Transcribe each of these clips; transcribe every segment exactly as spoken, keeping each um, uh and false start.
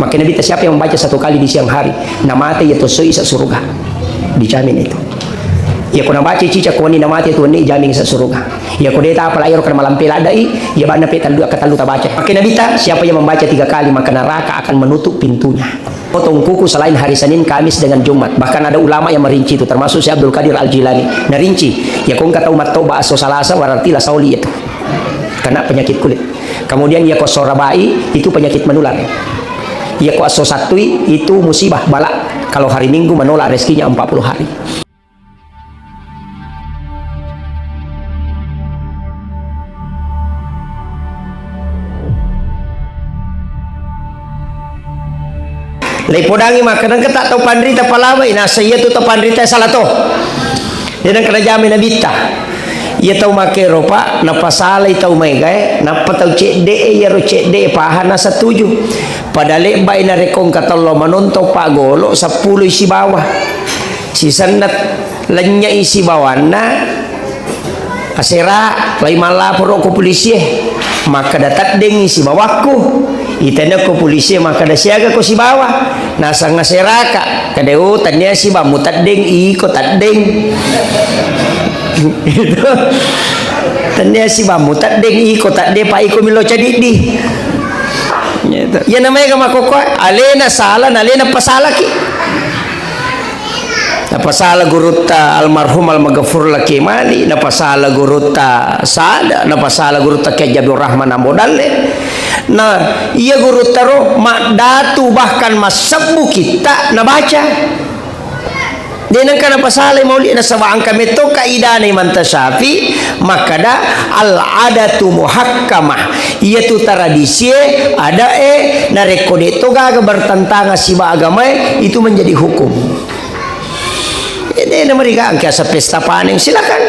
Makanya Nabitta, siapa yang membaca satu kali di siang hari, namate iya to soi isa suruga. Dijamin itu. Iya ko nabaca cica ko wenni namate tu wenni, jamin isa suruga. Iya ko deta apa lairo kana malampe ladai, iya banna pe tallu, akka tallu tabaca. Makanya Nabitta, siapa yang membaca tiga kali, maka neraka akan menutup pintunya. Potong kuku selain hari Senin, Kamis, dengan Jumat. Bahkan ada ulama yang merinci itu, termasuk Syekh Abdul Qadir Al-Jilani. Narinci, iya ko engka tau mattoba asso Salasa, berarti la saoli itu. Kena penyakit kulit. Kemudian iya ko soraba i, itu penyakit menular. Iya ko asso Sattui, itu musibah, bala. Kalau hari Minggu menolak rezekinya empat puluh hari. Leipodangi makkeda engka tau panrita palawai, nasa iya tu tau panrita sala to. Dena kena jamai Nabitta. Iya tau makkero, Pak, napasalai tau maegae, nappa tau cedde'e, iyaro cedde'e paha nasa tuju. Pada lebbai narekko engka tello manontong paggolo, seppuloi sibawa. Sisenna lennyei sibawanna, asera, lai mallaporo ko polisie. Makkeda, "Teddengngi sibawakku." Itana ko polisie makkeda, "Siaga ko sibawa?" Naseng aseraka, keda, "Oh, tennia sibammu teddeng, iko teddeng." Gitu. "Tennia sibammu teddeng, iko teddeng, pa iko milo cadiddi." Gitu. Iya namanya makokko, alena sala, nalena pasalaki. Napasala gurutta almarhum Almagfur Laki Mali, napasala gurutta Sada, napasala gurutta Kiai Abdul Rahman Ambo Dalle. Nah, iya gurutta ro maddatu bahkan massebbu kitta nabaca. De nengka napasalai mauli nasaba engka metto kaidana Imam Tasyafi makkada al-adatu muhakkamah. Iyatu tradisie, adae, narekko de to gaga bertentangan siba agamae, itu menjadi hukum. Eh, de namariga engka asa pesta paneng, silakan.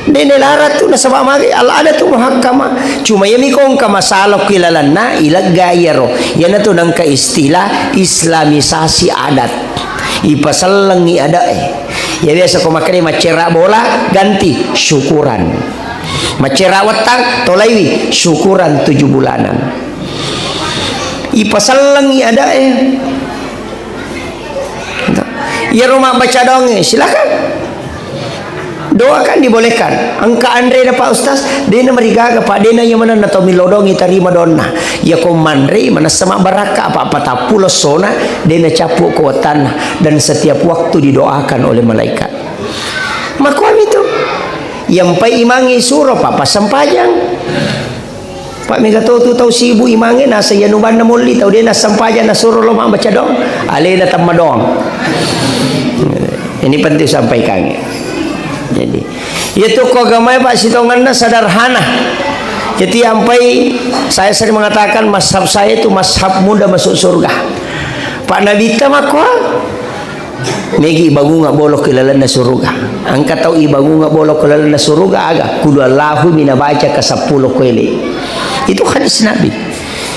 De nalarang tu nasaba magi al-adatu muhakkama. Cuma iyami ko engka masalah ku ilalenna, ilegga iyaro. Iyanatu nengka istilah islamisasi adat. Ipasellengi adae. Ya biasa ko makkeda maccera bola, ganti syukuran. Maccera wettang, tolaiwi syukuran tujuh bulanan. Ipasellengi adae. Iyaro mabbaca doangnge, silakan. Doa kan dibolehkan. Engka anrena, Pak Ustaz, dena marigaga, Pak, dena iya manenna tau milodongi tarima doanna. Iya ko manrei manessa mabbarakka, apa patappulo essona, dena cappu ko wettanna, dan setiap waktu didoakan oleh malaikat. Makuami tu. Yampai imangi suro, Pak, passempajang. Pak, mega to tu tau sibuk imangnge, nasa iya nubanna molli tau de nassempajang nasuro lo mabbaca doang, alena temma doang. Ini penting sampaikan. Jadi, iya tu ko agamae, Pak, sitongenna sederhana. Jadi, ampai saya sering mengatakan mazhab saya itu mazhab mudah masuk surga. Pak, Nabitta makko Megi ibangunga bolo ke lalenna suruga. Engka tau ibangunga bolo ke lalenna suruga aga? Kudu Allahu mi nabaca ke seppulo kuele. Itu hadis Nabi.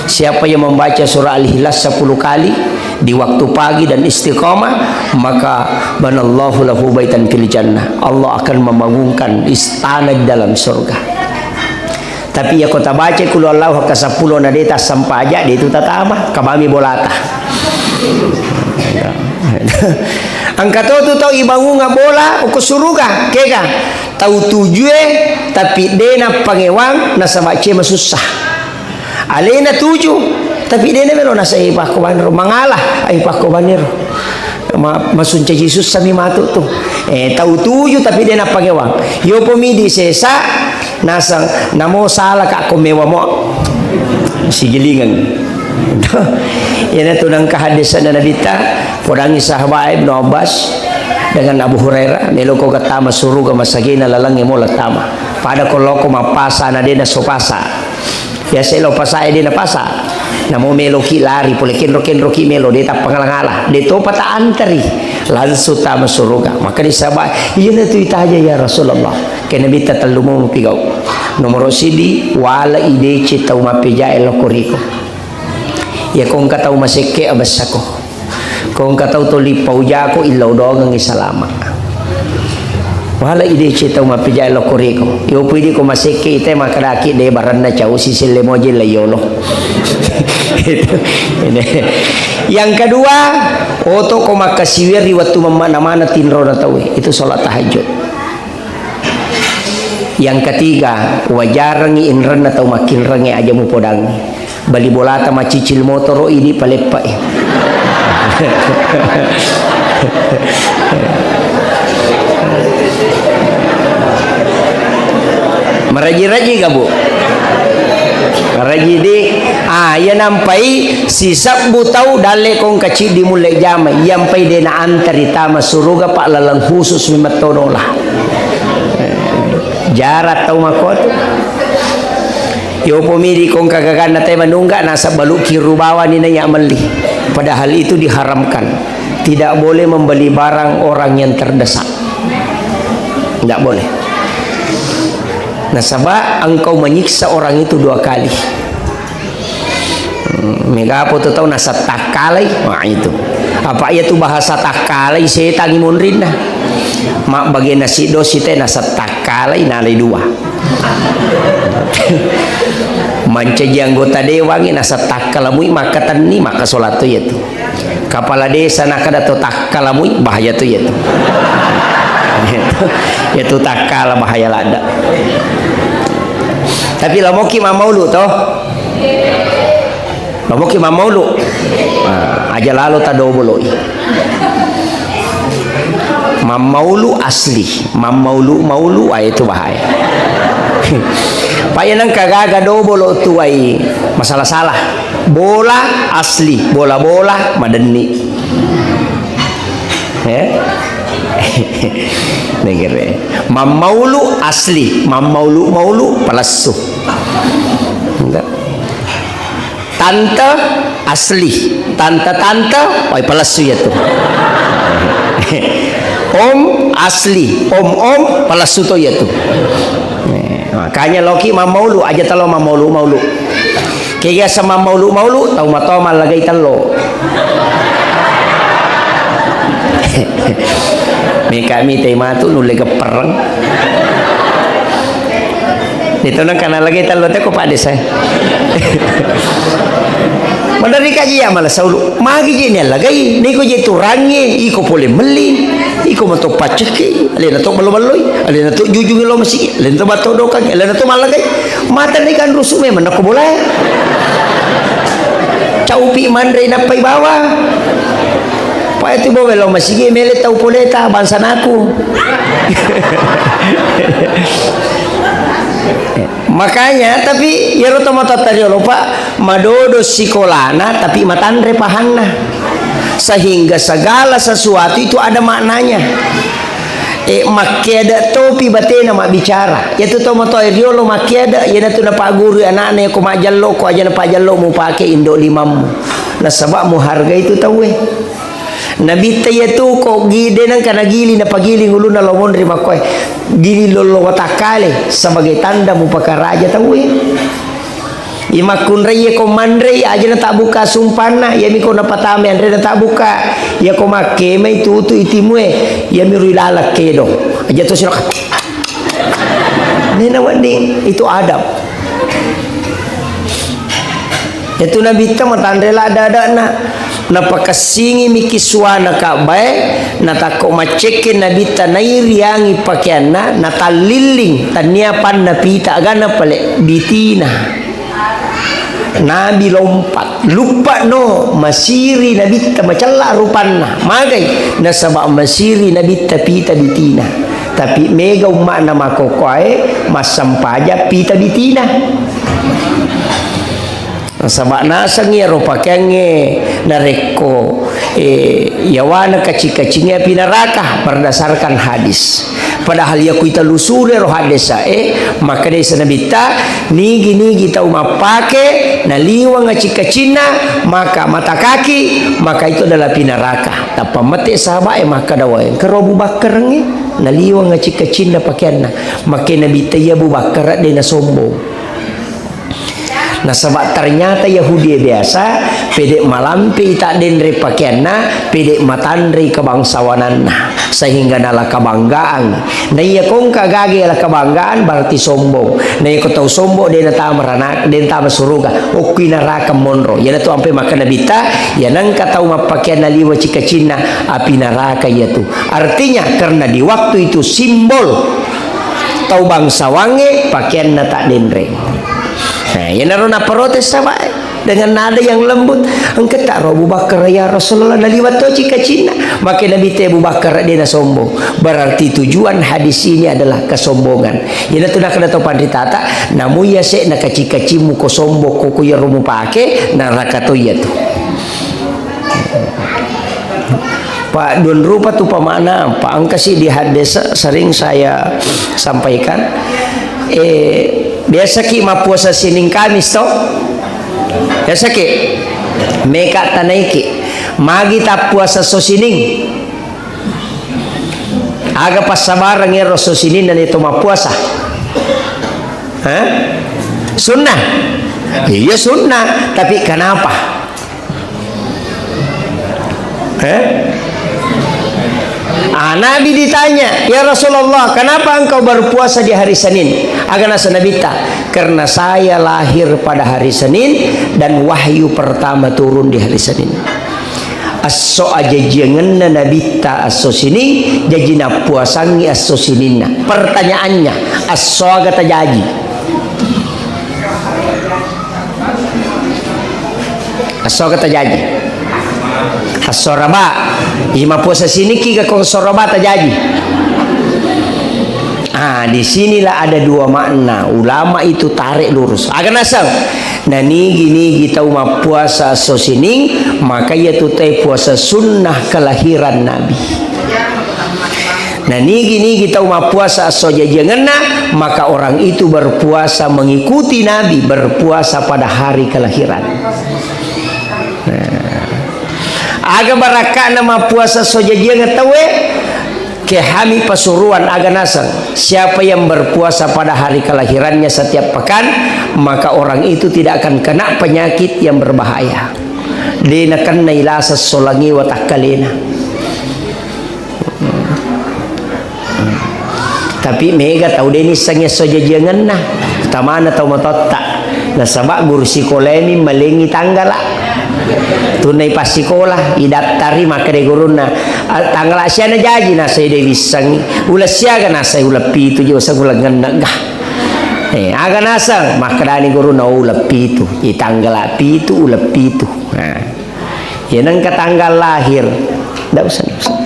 Siapa yang membaca surah Al-Ikhlas sepuluh kali di waktu pagi dan istiqamah, maka banallahu lahu baitan fil jannah. Allah akan membangunkan istana di dalam surga. Tapi iya ko tabaca kulu Allahu ka seppulo na de tassempaja, de tu tatama, kabami bolata. Engka to tu tau ibangunga bola ko suruga, kega? Tau tujue, tapi de nappangewang, nasaba cema sussa. Alena tuju, tapi de na melo nasa ipakko banro, mangala, ai pakko baniro. Ma-, masuncaji sussa mi matu tu. Eh, tau tuju, tapi de nappangewang. Yopo mi di sesa, Naseng, namo salaka ko mewa mo. Sigilingeng. Iyanatu nengka hadisna Nabitta, podangi sahabat Ibnu Abbas dengan Abu Hurairah, melo ko gattama suruga masagena lalengnge mo lattama. Pada ko loko mappasa na de nasso pasa. Biasa lo pasa e de napasa. Namo meloki lari, pole kenro-kenroki melo, de tappangala-ngala. De topa ta anteri. Langsung tama suruga. Maka di sahabat, iyanatu itaja ya Rasulullah. Ke Nabitta tellu mo mupigau. Nomoro sidi, wala idece tau mappejae lao ko riko. Iya ko engka tau masekke abessako. Ko engka tau toli paujako, illau doangengngi salama. Wala ideceng tau mappijai lo koreko. Yopo idi ko masekke ite makadaki de baranna cau siselle moje la yolo. Itu. Ini. Yang kedua, oto ko makkasiwiang ri wettu mammana-mana tinrona tauwe. Itu sholat tahajud. Yang ketiga, wajarangngi inrenna tau makkinrengnge aja mupodangngi. Bali bolata macicil motoro idi paleppai. Maraji-raji ga, Bu? Maraji di, ah, iya nampai sisebbu tau dalle kongka ciddi mulle jama, iyampai dena antari tama suruga, Pak, laleng khusus memang tonola. Jarak tau makkot. Yopo midi kongka gaganna te manungga nasaba balu kiru bawani naiya melli. Padahal itu diharamkan. Tidak boleh membeli barang orang yang terdesak. Tidak boleh. Nasaba engkau menyiksa orang itu dua kali. Hmm, mega apa tu tau nasettakkalai? Wah, itu. Apa iya tu bahasa takkalai setangi monrinna. Mak bagena siddo site nasettakkalai nalai dua. Mancaji anggota dewangngi nasettakkalamui makkatenni, makkasolatto iya tu. Kepala desa nakada to takkalamui, bahaya tu iya tu. Iya tu takkala bahaya ladda. Tapi lamoki mammaulu to. Lamoki mammaulu. Ah, aja lalo tadoboloi. Mammaulu asli, mammaulu-maulu, ah, itu bahaya. Paya nengka gaga dobolo tuai masalah-salah. Bola asli, bola-bola madenni. Eh? Dengar, eh. Mammaulu asli, mammaulu-maulu palessu. Enggak. Tante asli, tante-tante, wai palessu iya tu. Om asli, om-om, palessu to iya tu. Eh, makanya loki mammaulu, aja talo mammaulu-maulu. Kega sama maulu-maulu, tau matoa mallagai tello. Meka mi te matu nulle geppereng. Itu nang kana lagai tello te ko pade saya. Madari kaji ya malah saulu. Magi je ni lagai, niko je turangi, iko pole melli, iko mato pacekki, alena to ballo-balloi, alena to jujungi lo masigi, alena to batto dokangi, alena to mallagai. Mata ni kan rusu memang nako bolae. Caupi manre nappai bawa. Pae tu bawa lo masigi mele tau poleta bangsa naku. Makanya, tapi iyaro tomatoatta riolo, Pak, madodo sikolana, tapi matanre pahanna. Sehingga segala sesuatu itu ada maknanya. Eh, makkeada topi batena mabbicara. Iyatu tomatoa riolo makkeada, iyanatu napagguru anakna ko majjallo, ko aja napajallo mupake indo limammu. Nasaba muhargai tu tauwe. Nabitta iyatu ko gi-, de nengka nagiling, napagiling ulunna lo monri makkoe. Giling lollo watakkale sebagai tanda mupakaraja tauwe. Iya makkunrai iya ko manrei aja natabbuka sumpanna, iyami ko napatama anre natabbuka. Iya ko makkemai tutu itimue, iyami rui laleng kedong. Aja to silaka. Nena wedding, itu adab. Itu Nabitta matanre ladda-adana. Napakessingimi kisuwana Ka'bae, natakko maccekke Nabitta nairiangi pakeanna, natallilling, tannia panna pita agana pale, bitina. Nabi lompat, luppa no, masiri Nabitta macella rupanna. Magai? Nasaba masiri Nabitta pita bitina. Tapi mega umma'na makkokkoe massempaja pita bitina. Nasaba naseng iyaro pakeangnge narekko, eh, yawana kacing-kacingnge api naraka berdasarkan hadis. Padahal iya kuita lusure ro haddesae, makkeda ise Nabitta, nigi-nigi tau mappake naliweng acik-kacinna, maka mata kaki, maka itu adalah api naraka. Tappa mate sahabae makkeda, "Wae, engka ro Abu Bakkarengnge naliweng acik-kacinna pakeanna." Makke Nabitta, "Iya Abu Bakkar de nasombong." Nasaba ternyata Yahudi biasa, pede malampe i taddenre pakeanna, pede matanrei kebangsawananna. Sehingga nala kebanggaan. Na iya kongka gage la kebanggaan, berarti sombong. Na iya ko tau sombong, de natama rana-, de natama suruga. Okkui naraka monro. Iyanatu ampe makkeda Nabitta, iya nengka tau mappakean naliwa cikacinna, api naraka iyatu. Artinya, karena di waktu itu simbol tau bangsawangnge pakeanna tak denreng. Nah, iyanaro naprotes sahabat. Dengan nada yang lembut, "Engka tak ro Abu Bakar, ya Rasulullah, naliwat to cikacinna?" Maka Nabitta, "Abu Bakar de nasombong." Berarti tujuan hadis ini adalah kesombongan. Iyanatu nakkeda tau panritata, "Namu iya se na kaci-kacimmu ko sombong ko, ko iyaro mupake, naraka to iyatu." Pak, dua rupa tu pamana, Pak, engka si di hadis sering saya sampaikan. Eh, biasa ki mappuasa Senin Kamis to? Biasa ki? Meka tanaiki. Magi tappuasa so Senin? Aga passabareng ero so Senin na to mappuasa? Hah? Sunnah? Iya sunnah, tapi kenapa? Eh? Ah, Nabi ditanya, "Ya Rasulullah, kenapa engkau berpuasa di hari Senin?" Aga naseng Nabitta, "Karena saya lahir pada hari Senin dan wahyu pertama turun di hari Senin." Esso ajajiangenna Nabitta esso Senin, jaji nappuasangngi esso Seninna. Pertanyaannya, esso aga tajaji? Esso aga tajaji? Esso Araba. Iya mappuasa Senin ki ga ko esso Araba tajaji? Ah, di sinilah ada dua makna. Ulama itu tarik lurus. Aga naseng? Na nigi-nigi tau mappuasa esso Senin, maka iyatu tau puasa sunnah kelahiran Nabi. Na nigi-nigi tau mappuasa esso jajiangenna, maka orang itu berpuasa mengikuti Nabi, berpuasa pada hari kelahiran. Nah. Aga barakka'na mappuasa esso jajiangeng tauwe? Ke hami pasuruan, aga naseng, siapa yang berpuasa pada hari kelahirannya setiap pekan, maka orang itu tidak akan kena penyakit yang berbahaya. De nakennai laseng solangi watakkalena. Tapi mega tau de nissengngi esso jajiangenna, utamana tau matotta. Nasaba guru sikolami malengngi tanggala. Tunai passikola, idattari, makkeda gurunna, "Ah, tanggala siana jaji?" Nasai de wissengngi. "Uleng siaga?" Nasai uleng pitu, je useng uleng ngennegga. Eh, aga naseng? Makkedani gurunna, "Oh, uleng pitu. I tanggala pitu, uleng pitu." Nah. Iya nengka tanggal lahir. Ndak usah, ndak usah.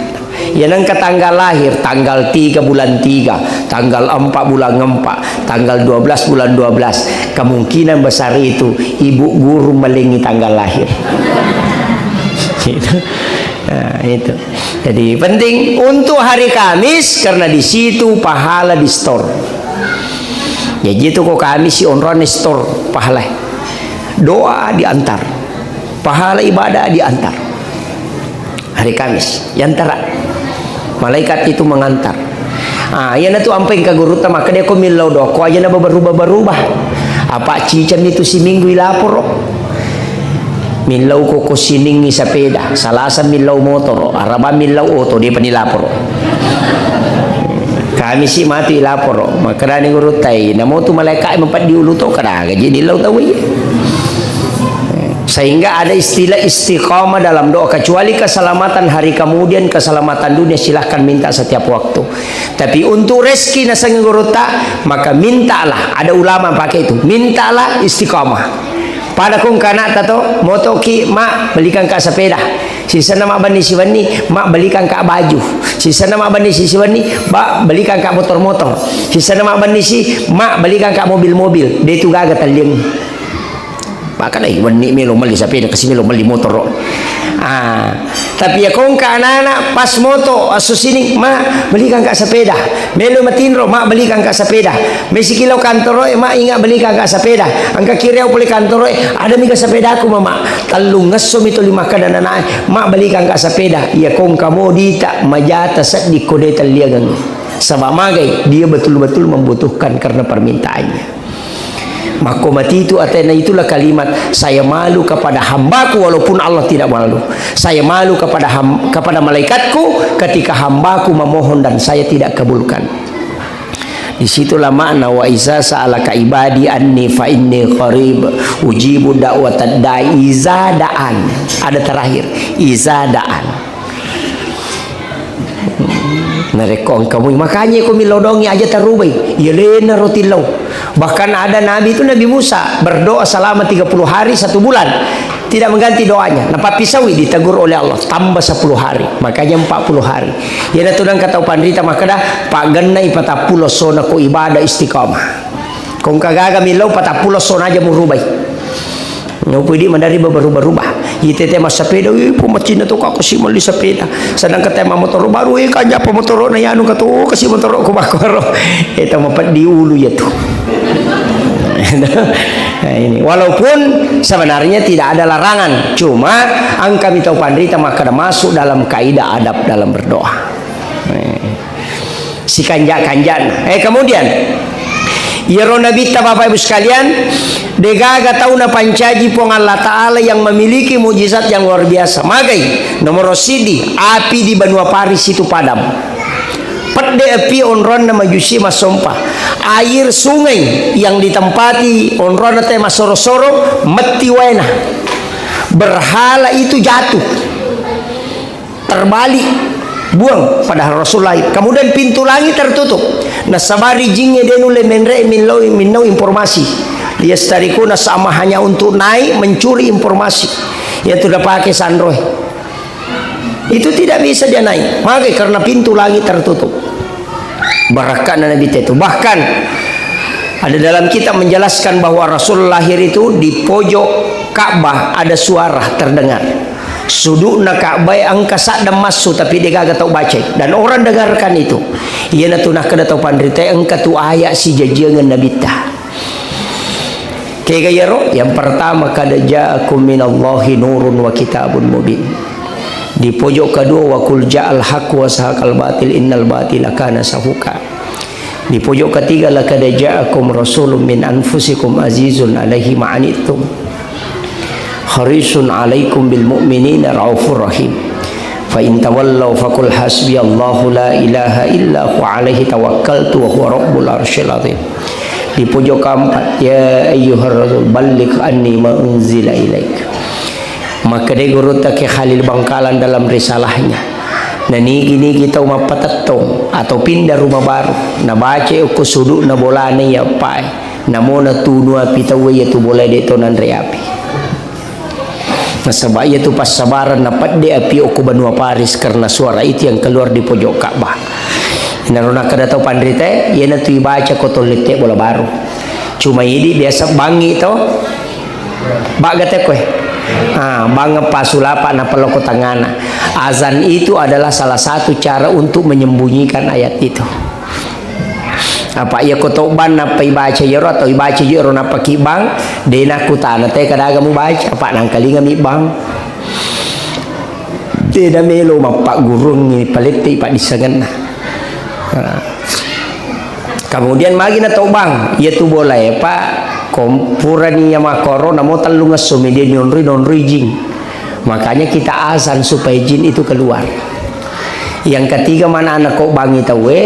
Iya nengka tanggal lahir, tanggal tiga bulan tiga, tanggal empat bulan empat, tanggal dua belas bulan dua belas. Kemungkinan besar itu ibu guru malengngi tanggal lahir. Gitu. Nah, itu. Jadi penting untuk hari Kamis karena di situ pahala di store. Jadi itu ko Kamis si onrone store pahala. Doa diantar. Pahala ibadah diantar. Hari Kamis, yantara. Malaikat itu mengantar. Ah, iyanatu ampai engka gurutta makkeda ko millau dokko aja na berubah-berubah. Apa cicam itu siminggu ilaporo. Millau ko, ko siningi sepeda, Salasa millau motoro, Araba millau oto, de pani laporo. Kamisi matu ilaporo, makkedani gurutta, "Namo tu malaikat mempeddi ulu to, kada gaji dillau tau iya." Sehingga ada istilah istiqamah dalam doa, kecuali keselamatan hari kemudian, keselamatan dunia, silahkan minta setiap waktu. Tapi untuk rezeki naseng gurutta, maka mintalah. Ada ulama pakai itu, mintalah istiqamah. Pada kong kanata to, motoki, "Ma, belikan ka sepeda." Sisenna mabbenni sibenni, "Ma, belikan ka baju." Sisenna mabbenni si sibenni, "Ba, belikan ka motor-motor." Sisenna mabbenni si, "Ma, belikan ka mobil-mobil." De tu gaga talliang. Makkedai wenni melo melli sepeda, kasi melo melli motoro. Ah, tapi ya kongka anak-anak pas moto esso sining, "Ma, belikan ka sepeda." Melo matinro, "Ma, belikan ka sepeda." Mesiki lao kantoro e, "Ma, ingat belikan ka sepeda." Engka kiriau pole kantoro e, "Ada mika sepedaku, Mama." Tellung esso mi tuli makkeda anak e, "Ma, belikan ka sepeda." Iya kongka modita majata seddi ko de telliangengngi. Saba magai, dia betul-betul membutuhkan karena permintaannya. Makko matitu atena, itulah kalimat, "Saya malu kepada hambaku walaupun Allah tidak malu. Saya malu kepada ham-, kepada malaikatku ketika hambaku memohon dan saya tidak kabulkan." Disitulah makna, "Wa iza sa'alaka ibadi anni fa inni qarib, ujibu da'watad da'i iza da'an." Ada terakhir, "Iza da'an." Narekko engka mui, makanya ko millau dongi aja tarubai. Iya lena roti lau. Bahkan ada nabi itu, Nabi Musa, berdoa selama tiga puluh hari, satu bulan. Tidak mengganti doanya. Napappisaui, ditegur oleh Allah, tambah sepuluh hari. Makanya empat puluh hari. Iyanatu nengka tau panrita makkeda, "Paggennai patappulo essona ko ibadah istiqamah. Ko engka gaga millau, patappulo essona aja murubai." Nupui di mandari berubah-ubah. Itete massapeda, "Wih, pemacinna to, kak, kasi melli sapeda." Sedangkan tema motoro baru, "Eh, kanja apa motoro na yanu katu, kasi motoro ko bakoro." Eh, tama peddi ulu ya tu. Nah, ini. Walaupun sebenarnya tidak ada larangan, cuma engka mi tau panrita makkeda masuk dalam kaidah adab dalam berdoa. Eh, sikanja-kanjana. Eh, kemudian, iyaro Nabitta, Bapak Ibu sekalian, degaga tau napancaji Puang Allah Ta'ala yang memiliki mujizat yang luar biasa. Magai, nomor sidi, api di benua Paris itu padam. Pedde api onronna majusi massompa. Air sungai yang ditempati onronna te massoro-soro, metti waena. Berhala itu jatuh. Terbalik, buang, padahal Rasul lahir. Kemudian pintu langit tertutup. Nasabari jingnge de nulle menre minlau, minnau informasi. Yastarikuna sama hanya untuk naik mencuri informasi. Yatu dapake sanroe. Itu tidak bisa dia naik. Maka karena pintu langit tertutup. Barakka'na Nabitta itu. Bahkan ada dalam kitab menjelaskan bahwa Rasul lahir itu di pojok Ka'bah ada suara terdengar. Sudu'na Ka'bah engka saddang massu tapi degaga tau bacai. Dan orang dengarkan itu. Iyanatu nakkeda tau panrita, engka tu ayat sijajiangan Nabitta. Kega iyaro? Yang pertama, "Qad ja'akum minallahi nurun wa kitabun mubin." Di pojok kedua, "Wa qul ja'al haqq wa zahaqal batil innal batila kana zahuqa." Di pojok ketiga, "Laqad ja'akum rasulun min anfusikum azizun alaihi ma anittum harisun alaikum bil mu'minina raufur rahim. Fa in tawallaw faqul hasbiyallahu la ilaha illa huwa alaihi tawakkaltu wa huwa rabbul arsyil azim." Di pojok keempat, "Ya ayyuhar rasul balligh anni ma unzila ilaik." Makkedai gurutta Kiai Khalil Bangkalan dalam risalahnya, nanigi-nigi tau mappatettong atau pindah rumah baru, nabacai okko sudu'na bolana iya eppae, namo natunu api tauwe iyatu bolae, de to nanre api. Nasaba iyatu passabarenna pedde api okko benua Paris karena suara itu yang keluar di pojok Ka'bah. Inaro nakkeda tau panritae, iyanatu ibaca ko tollette bola baru. Cuma idi biasa bangngi to, bagga te koe. Ah, bang pasulapa nappa loko tangana. Azan itu adalah salah satu cara untuk menyembunyikan ayat itu. Apa iya ko to bang nappa ibaca iyaro atau ibaca iyaro nappa ki bang, de nakkutana te kadaga mubaca, apa nangkalinga mi bang. De namelo mappaggurungngi palette paddissengenna. Nah. Kemudian magi na tau bang, iyatu bolae pa, kom-, purani iya makkoro, namo tellungesso mi de nionroi, nonroi jing. Makanya kita azan supaya jin itu keluar. Yang ketiga, mana anak ko bangi tauwe,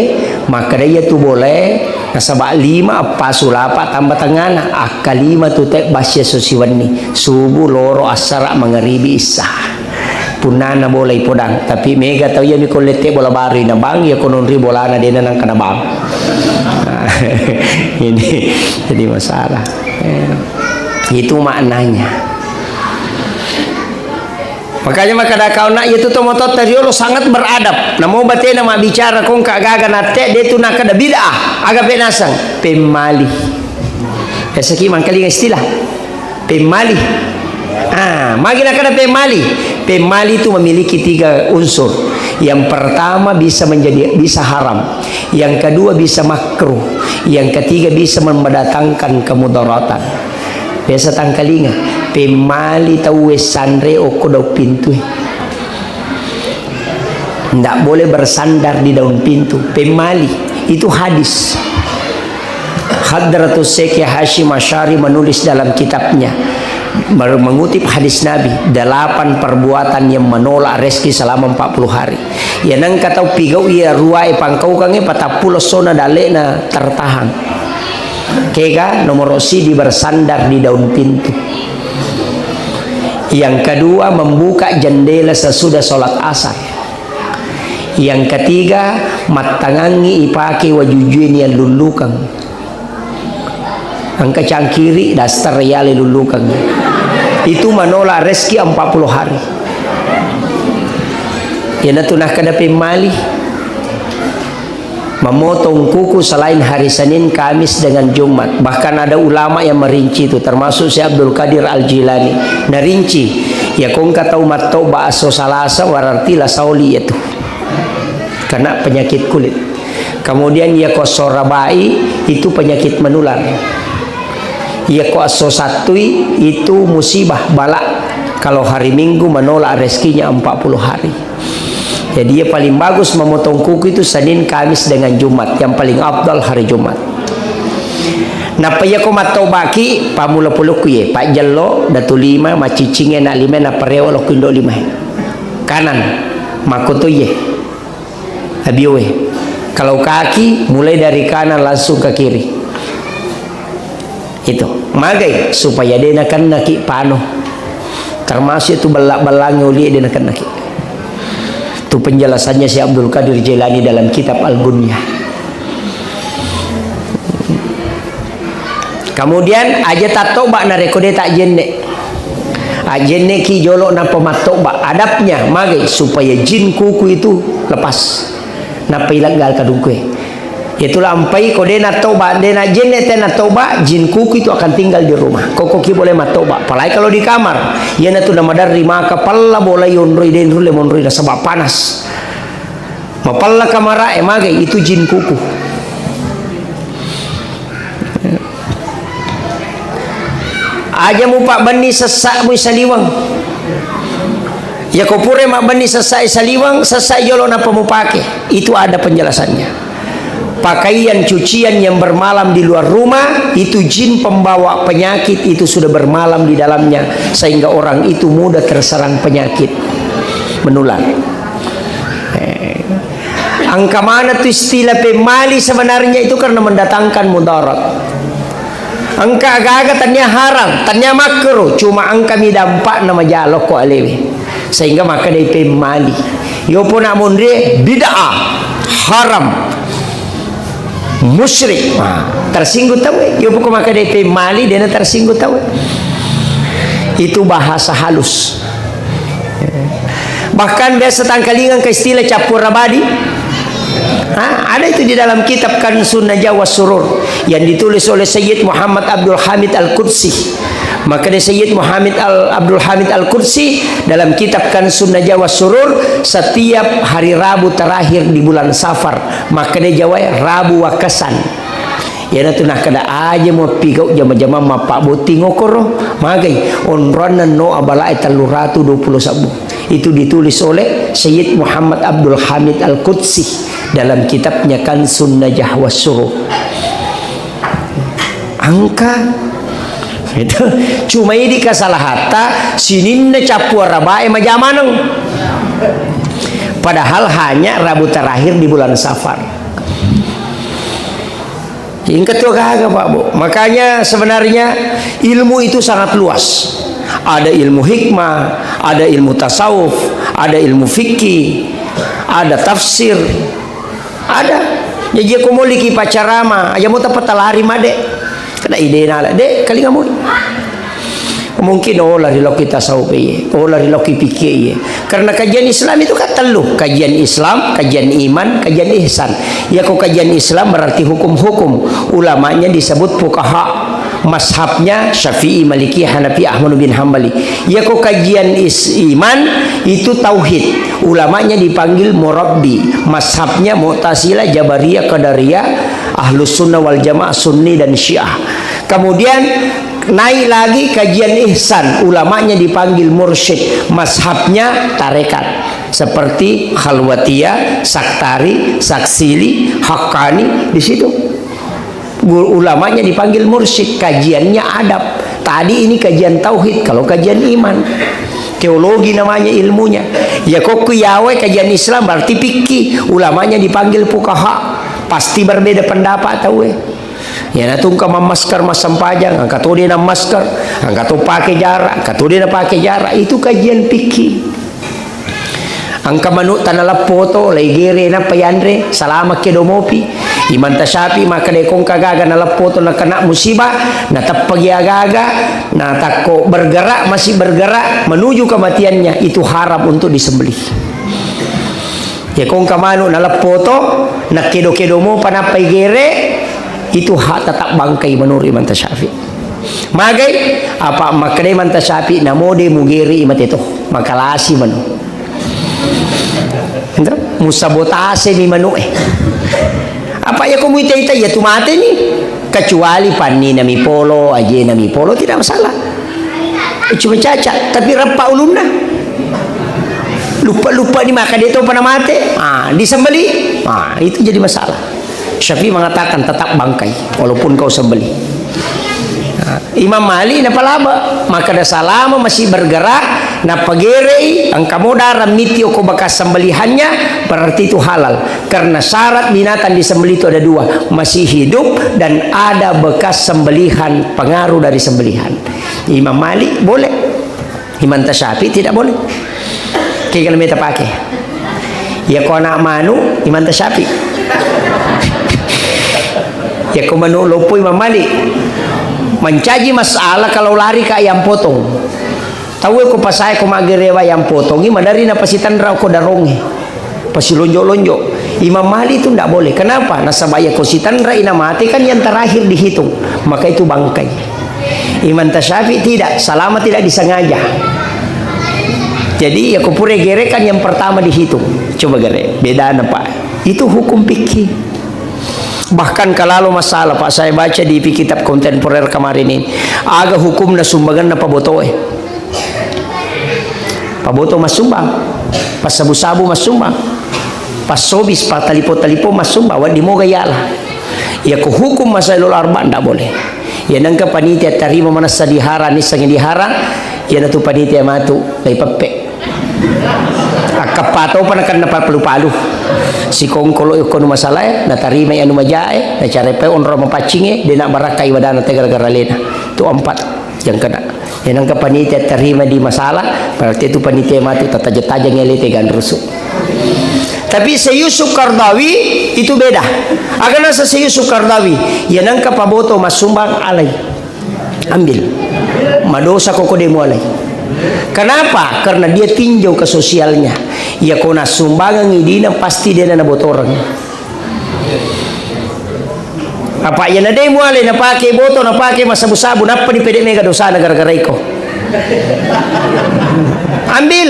makkeda iyatu bolae, nasaba lima, eppa sulapa tambah tengana, akka lima tu te basya susiwenni, subuh, loro, assara, mangaribi, issa. Punnana bola ipodang, tapi mega tau iyami ko lette bola baru ina bang, iya ko nonri bolana dena nangkana bang. Ini jadi masalah. Eh, itu maknanya. Makanya makkeda kau nak, iya tu tomototta riolo sangat beradab. Namo batena mabbicara kongka gaga natte, de tu nakkeda bid'ah. Aga pe naseng, pemmali. Biasa ki mangkalinga istilah. Pemmali. Ah, magi nakkeda pemmali? Pemmali itu memiliki tiga unsur. Yang pertama bisa menjadi, bisa haram. Yang kedua bisa makruh. Yang ketiga bisa mendatangkan kemudaratan. Biasa tangkalinga, pemmali tauwe sanre okko daung pintue. Ndak boleh bersandar di daun pintu. Pemmali. Itu hadis. Hadratus Syekh Hasyim Asy'ari menulis dalam kitabnya, mer-, mengutip hadis Nabi, delapan perbuatan yang menolak rezeki selama empat puluh hari. Iya nengka tau pigau iya ruae pangkaukangnge patappulo essona dalle'na tertahan. Kega nomoro sidi bersandar di daun pintu. Yang kedua, membuka jendela sesudah sholat asar. Yang ketiga, mattangangngi ipake wajujue niallullukeng. Engka cangkiri, daster yale lullukeng. Itu menolak rezeki empat puluh hari. Iyanatu nakkeda pemmali. Memotong kuku selain hari Senin, Kamis, dengan Jumat. Bahkan ada ulama yang merinci itu, termasuk Syekh Abdul Qadir Al-Jilani. Narinci, ya kongka tau mattoba asso Salasa, berarti la saoli itu. Kena penyakit kulit. Kemudian ya ko sorabai, itu penyakit menular. Iya ko esso Sattui itu musibah, bala. Kalau hari Minggu menolak rezekinya empat puluh hari. Jadi, iya paling bagus memotong kuku itu Senin, Kamis, dengan Jumat. Yang paling afdal hari Jumat. Nappa iya ko mattobaki, pammula polokku ye, pajjello, datu lima, macciccingnge, na lima, nappa rewa lokku indo lima. Kanan, makkotoiye. Abioe. Kalau kaki, mulai dari kanan langsung ke kiri. Itu. Magai, supaya de nakennaki pano. Termasuk itu bella-bellangi oli de nakennaki. Itu penjelasannya Syekh Abdul Qadir Jailani dalam kitab Al-Gunyah. Kemudian, aja tattoba narekko de tajjenne. Ajjenneki jolo nappa mattoba. Adabnya, magai, supaya jin kuku itu lepas. Nappa ileggal kadungkue. Itulah ampai ko de nattoba, de najjenne te nattoba, jin kuku itu akan tinggal di rumah. Koko ki boleh mattoba. Apalagi kalau di kamar. Iyanatu namadarri maka pella bolai onroi, de nulle monroi nasaba panas. Mapella kamarae, magai, itu jin kuku. Aja mupabbenni sessa'mu saliweng. Yako pura mabbenni sessa'e saliweng, sessa'e jolo nappa mupake. Itu ada penjelasannya. Pakaian cucian yang bermalam di luar rumah, itu jin pembawa penyakit itu sudah bermalam di dalamnya, sehingga orang itu mudah terserang penyakit menular. Eh, engka mana tu istilah pemmali sebenarnya itu karena mendatangkan mudarat. Engka aga-aga tania haram, tania makruh, cuma engkami dampakna majalokko alewe. Sehingga makkedai pemmali. Yopo na monrie bid'ah, haram, musyrik. Nah, tersinggung tau, eh. Yopo ko makkedai pemmali, dena tersinggung tau, eh. Itu bahasa halus. Bahkan biasa tangkalingan ke istilah cappur abadi. Ha, ada itu di dalam kitab Kanzun Najah was Surur yang ditulis oleh Sayyid Muhammad Abdul Hamid Al-Qudsi. Maka dari Sayyid Muhammad Al-, Abdul Hamid Al-Qudsi dalam kitab Kanzun Najah was Surur, setiap hari Rabu terakhir di bulan Safar, maka dia jawai Rabu Wakasan. Iyanatu nakkeda aja muappigau jama-jamang mappabbotting okoro, magai onroanna no abalae tellu ratu dua puluh sabbu. Itu ditulis oleh Sayyid Muhammad Abdul Hamid Al-Qudsi dalam kitabnya Kanzun Najah was Surur. Engka. Itu. Cuma idi kesalahatta, sininna cappua rabae majamaneng. Padahal hanya Rabu terakhir di bulan Safar. Engka tu gaga, Pak Bu. Makanya sebenarnya ilmu itu sangat luas. Ada ilmu hikmah, ada ilmu tasawuf, ada ilmu fikih, ada tafsir, ada. Jaji ko moliki pacarama, aja mo tappa talari made. Kada ide nala, de, kalinga moi. Mungkin ola ri lokki tasawuf iye, ola ri lokki fikih iye. Karena kajian Islam itu kan tellu, kajian Islam, kajian iman, kajian ihsan. Yako kajian Islam berarti hukum-hukum. Ulamanya disebut fuqaha. Mazhabnya Syafi'i, Maliki, Hanafi, Ahmad bin Hambali. Yako kajian is-, iman itu tauhid. Ulamanya dipanggil murabbi. Mazhabnya Mu'tazilah, Jabariyah, Qadariyah, Ahlus Sunnah wal Jamaah, Sunni dan Syiah. Kemudian naik lagi kajian ihsan, ulamanya dipanggil mursyid, mazhabnya tarekat seperti Khalwatiyah, Saktari, Saksili, Haqqani di situ. Gu-, ulamanya dipanggil mursyid, kajiannya adab. Tadi ini kajian tauhid, kalau kajian iman. Teologi namanya ilmunya. Ya, kokku yawai kajian Islam, berarti fikih. Ulamanya dipanggil fuqaha. Pasti berbeda pendapat tauwe. Ya, natungka mammasker massempajang, engka to de nammasker, engka to pake jarak, engka to de napake jarak. Itu kajian fikih. Engka manu tanaleppoto, laigere nappa yanre, salama kedo mopi. Imam Tasyafi makkeda ko engka gaga naleppoto nakena musibah, nateppagi agaga, natakko bergerak, masih bergerak menuju kematiannya, itu haram untuk disembelih. Ya, ko engka manu naleppoto, nakedo-kedo mopa nappa igere, itu ha-, tetap bangkai menurut Imam Tasyafi. Magai, apa makkedai Imam Tasyafi, namo de mugeri mate to, makalasi manu. Ento? Musabotase mi manu e. Apa ya ko muita-ita ya tu mate ni. Kecuali panni nami polo, aje nami polo, tidak masalah. Cuma caca, tapi reppa ulunna. Lupa-lupa ni maka dia tahu pernah mate. Ah, disembeli. Ah, itu jadi masalah. Syafi'i mengatakan tetap bangkai walaupun kau sembeli. Nah, Imam Malik napalaba, makkeda salama masih bergerak, napagerei, engka mo darah miti oko bekas sembelihannya, berarti itu halal. Karena syarat binatang disembelih itu ada dua, masih hidup dan ada bekas sembelihan, pengaruh dari sembelihan. Imam Malik boleh. Imam Tasyafi tidak boleh. Kega meta pake. Ya ko anak manu, Imam Tasyafi. Ya ko manu loppo, Imam Malik. Mancaji masalah kalau lari ka ayam potong. Tahu ko pasai ko magerewa ayam potongi, madari na pasitanra ko daronge. Pasilonjo-lonjo. Imam Malik itu ndak boleh. Kenapa? Nasaba ya ko sitanrai na mate kan yang terakhir dihitung. Maka itu bangkai. Imam Tasyafi tidak, salama tidak disengaja. Jadi ya ko pura gere kan yang pertama dihitung. Coba gere, beda apa? Itu hukum fikih. Bahkan kalau masalah, Pak, saya baca di kitab kontemporer kemarin ini, aga hukumna sumbangan apa botoe. Paboto massumbang, passabu-sabu massumbang, passobis, patalipo-talipo massumbang, wedding moga yala. Iya ko hukum masalah arba ndak boleh. Iya nengka panitia tarima manessa diharang, nissengngi diharang, iyanatu panitia matu, laipeppe. Akkappa topa nakenna papalu-palu. Sikongkolo ikkonu masalae, natarima anu majae, nacarepe onro mapaccinge, de nabbarakka ibadana te gara-gara lena. Tu empat yang kena. Iya nengka panitia tarima di masalah, berarti itu panitia matu tataja-taja ngelete ganrusu. Tapi Syekh Yusuf Qaradawi itu beda. Aga nasa Syekh Yusuf Qaradawi, iya nengka paboto massumbang alai. Ambil. Madosa koko de mualai. Kenapa? Karena dia tinjau ke sosialnya. Iya ko nassumbangengngi dina pasti de nabotoreng. Apa iya na de muale napake boto, napake massabu-sabu, nappa dipede mega dosana gara-gara iko. Ambil.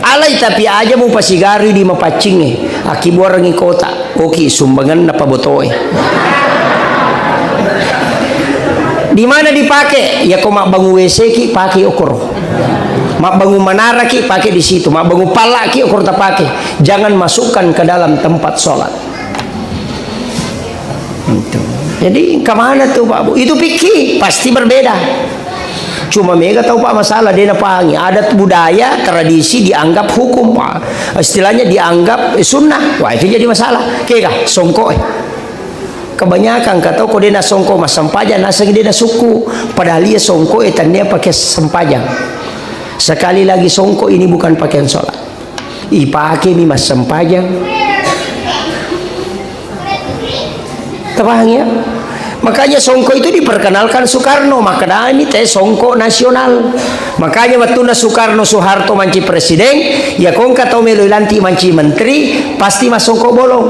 Alai tapi aja mupasigarui di mapaccingnge, akkibuarengngi kota, oki sumbanganna pabotoe. Di mana dipake? Iya ko mabbangun W C ki, pake okoro. Mabbangun manara ki, pake di situ. Mabbangun palla ki, okoro tapake. Jangan masukkan ke dalam tempat sholat. Itu. Jadi, kemana tuh, Pak Bu? Itu fikih, pasti berbeda. Cuma mega tau, Pak, masalah, de napahangi. Adat budaya, tradisi dianggap hukum, Pak. Istilahnya dianggap, eh, sunnah. Wah, itu jadi masalah. Kega, songkok, eh. Kebanyakan kata ko de nasongko massempajang, naseng de nasukku. Padahal iya songko e tannia pakai sempajang. Sekali lagi, songko ini bukan pakaian sholat. Ipake mi massempajang. Tapahang ya? Makanya songko itu diperkenalkan Soekarno, makkedami te songko nasional. Makanya wettunna Soekarno, Soeharto manci presiden, ya kongka tau melo ilantik manci menteri, pasti massongko bolong.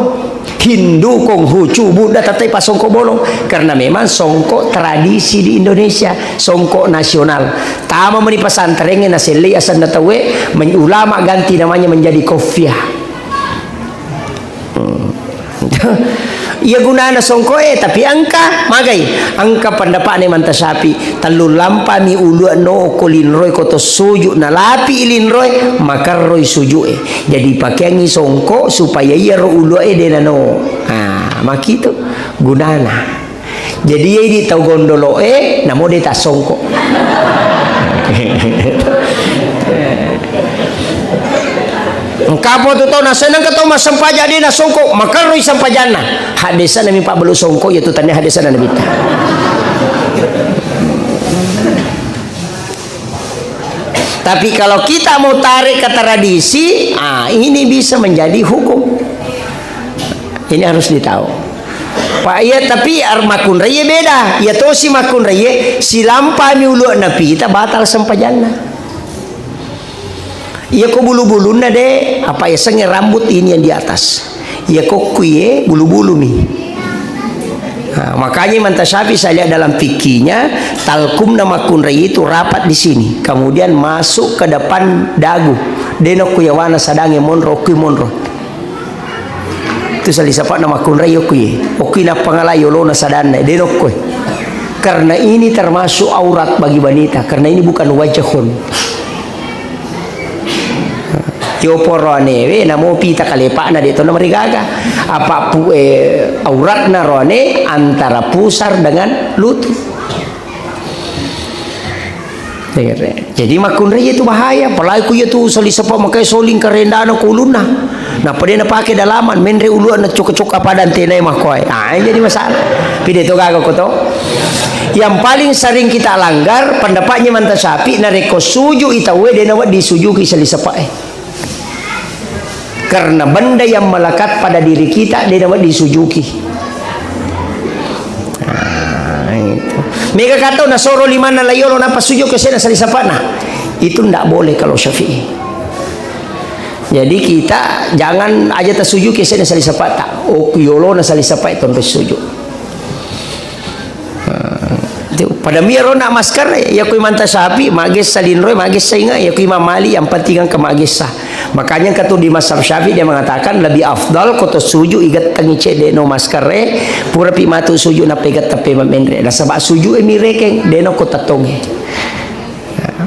Hindu, Konghucu, Buddha, tettai pasongko bolong. Karena memang songko tradisi di Indonesia, songko nasional. Tama meni pesantrengnge nasellei asenna tauwe, men-, ulama ganti namanya menjadi kofiah. Hmm. Iya gunana songko e, tapi engka magai, engka pendapatna Imam Tasyafi, tellu lampami ulue no ko linroe ko to suju, nalapi linroe, makarroi suju e. Jadi, pakeangngi songko supaya iyaro ulue de nano. Ah, Makitu gunana. Jadi, iya idi tau gondolo'e, namo de tassongko. Engkapo tu tau nasenna engka tau massempajang de nasongko, makerroi sempajanna. Haddesana mi pabbalu songko, iya tu tannia haddesana Nabitta. Tapi kalau kita mau tarik ke tradisi, ah, ini bisa menjadi hukum. Ini harus ditahu. Pak, iya, tapi ar-, makkunraie beda. Iya tosi makkunraie, silampami ulu'na pita, batal sempajanna. Iya ko bulu-bulunna de, apa yasengnge rambut ini yang di atas. Iya ko kuie bulu-bulu mi. Nah, makanya Imam Tasyafi saya lihat dalam fikihnya, talkumna makkunrai itu rapat di sini, kemudian masuk ke depan dagu. Deno kuyawana sadange monro, kui monro. Itu salisapa'na makkunrai okui. Okui nappangalai olona sadanna, deno koi. Karena ini termasuk aurat bagi wanita, karena ini bukan wajahun. Yo poroane we namo pita kalepa'na de to namarigaga. Apa pu, eh, auratna roane antara pusar dengan lutut. Jadi makkunrai itu bahaya, apalagi ku iya tu salisapa makai soling karendana ku ulunna. Nappa de napake dalaman, menre uluanna coka-coka pada antenai makkoe. Ah, jadi masalah. Pide to gaga ko to. Yang paling sering kita langgar, pendapatnya Imam Tasyafi, narekko suju i tauwe de nawedding sujuki salisapa e. Karena benda yang melekat pada diri kita, de nawedding sujuki. Ah, itu. Mega katau nasoro limanna layolo nappa suju ke sena salisapana. Itu ndak boleh kalau Syafi'i. Jadi kita jangan aja tasuju ke sena salisapata. Oh, yolona salisapa itu suju. Nah, itu. Pada miro nak masker, ya kui Imam Tasyafi, magessa linroi, magessa inga, ya kui Imam Malik, yang penting engka magessa. Makanya engka tu di mazhab Syafi'i dia mengatakan lebih afdal ko to suju igettengi cedde no masker e, pura pi matu suju na peget tepe menre. Nasaba suju e mirekeng, deno ko tettonge.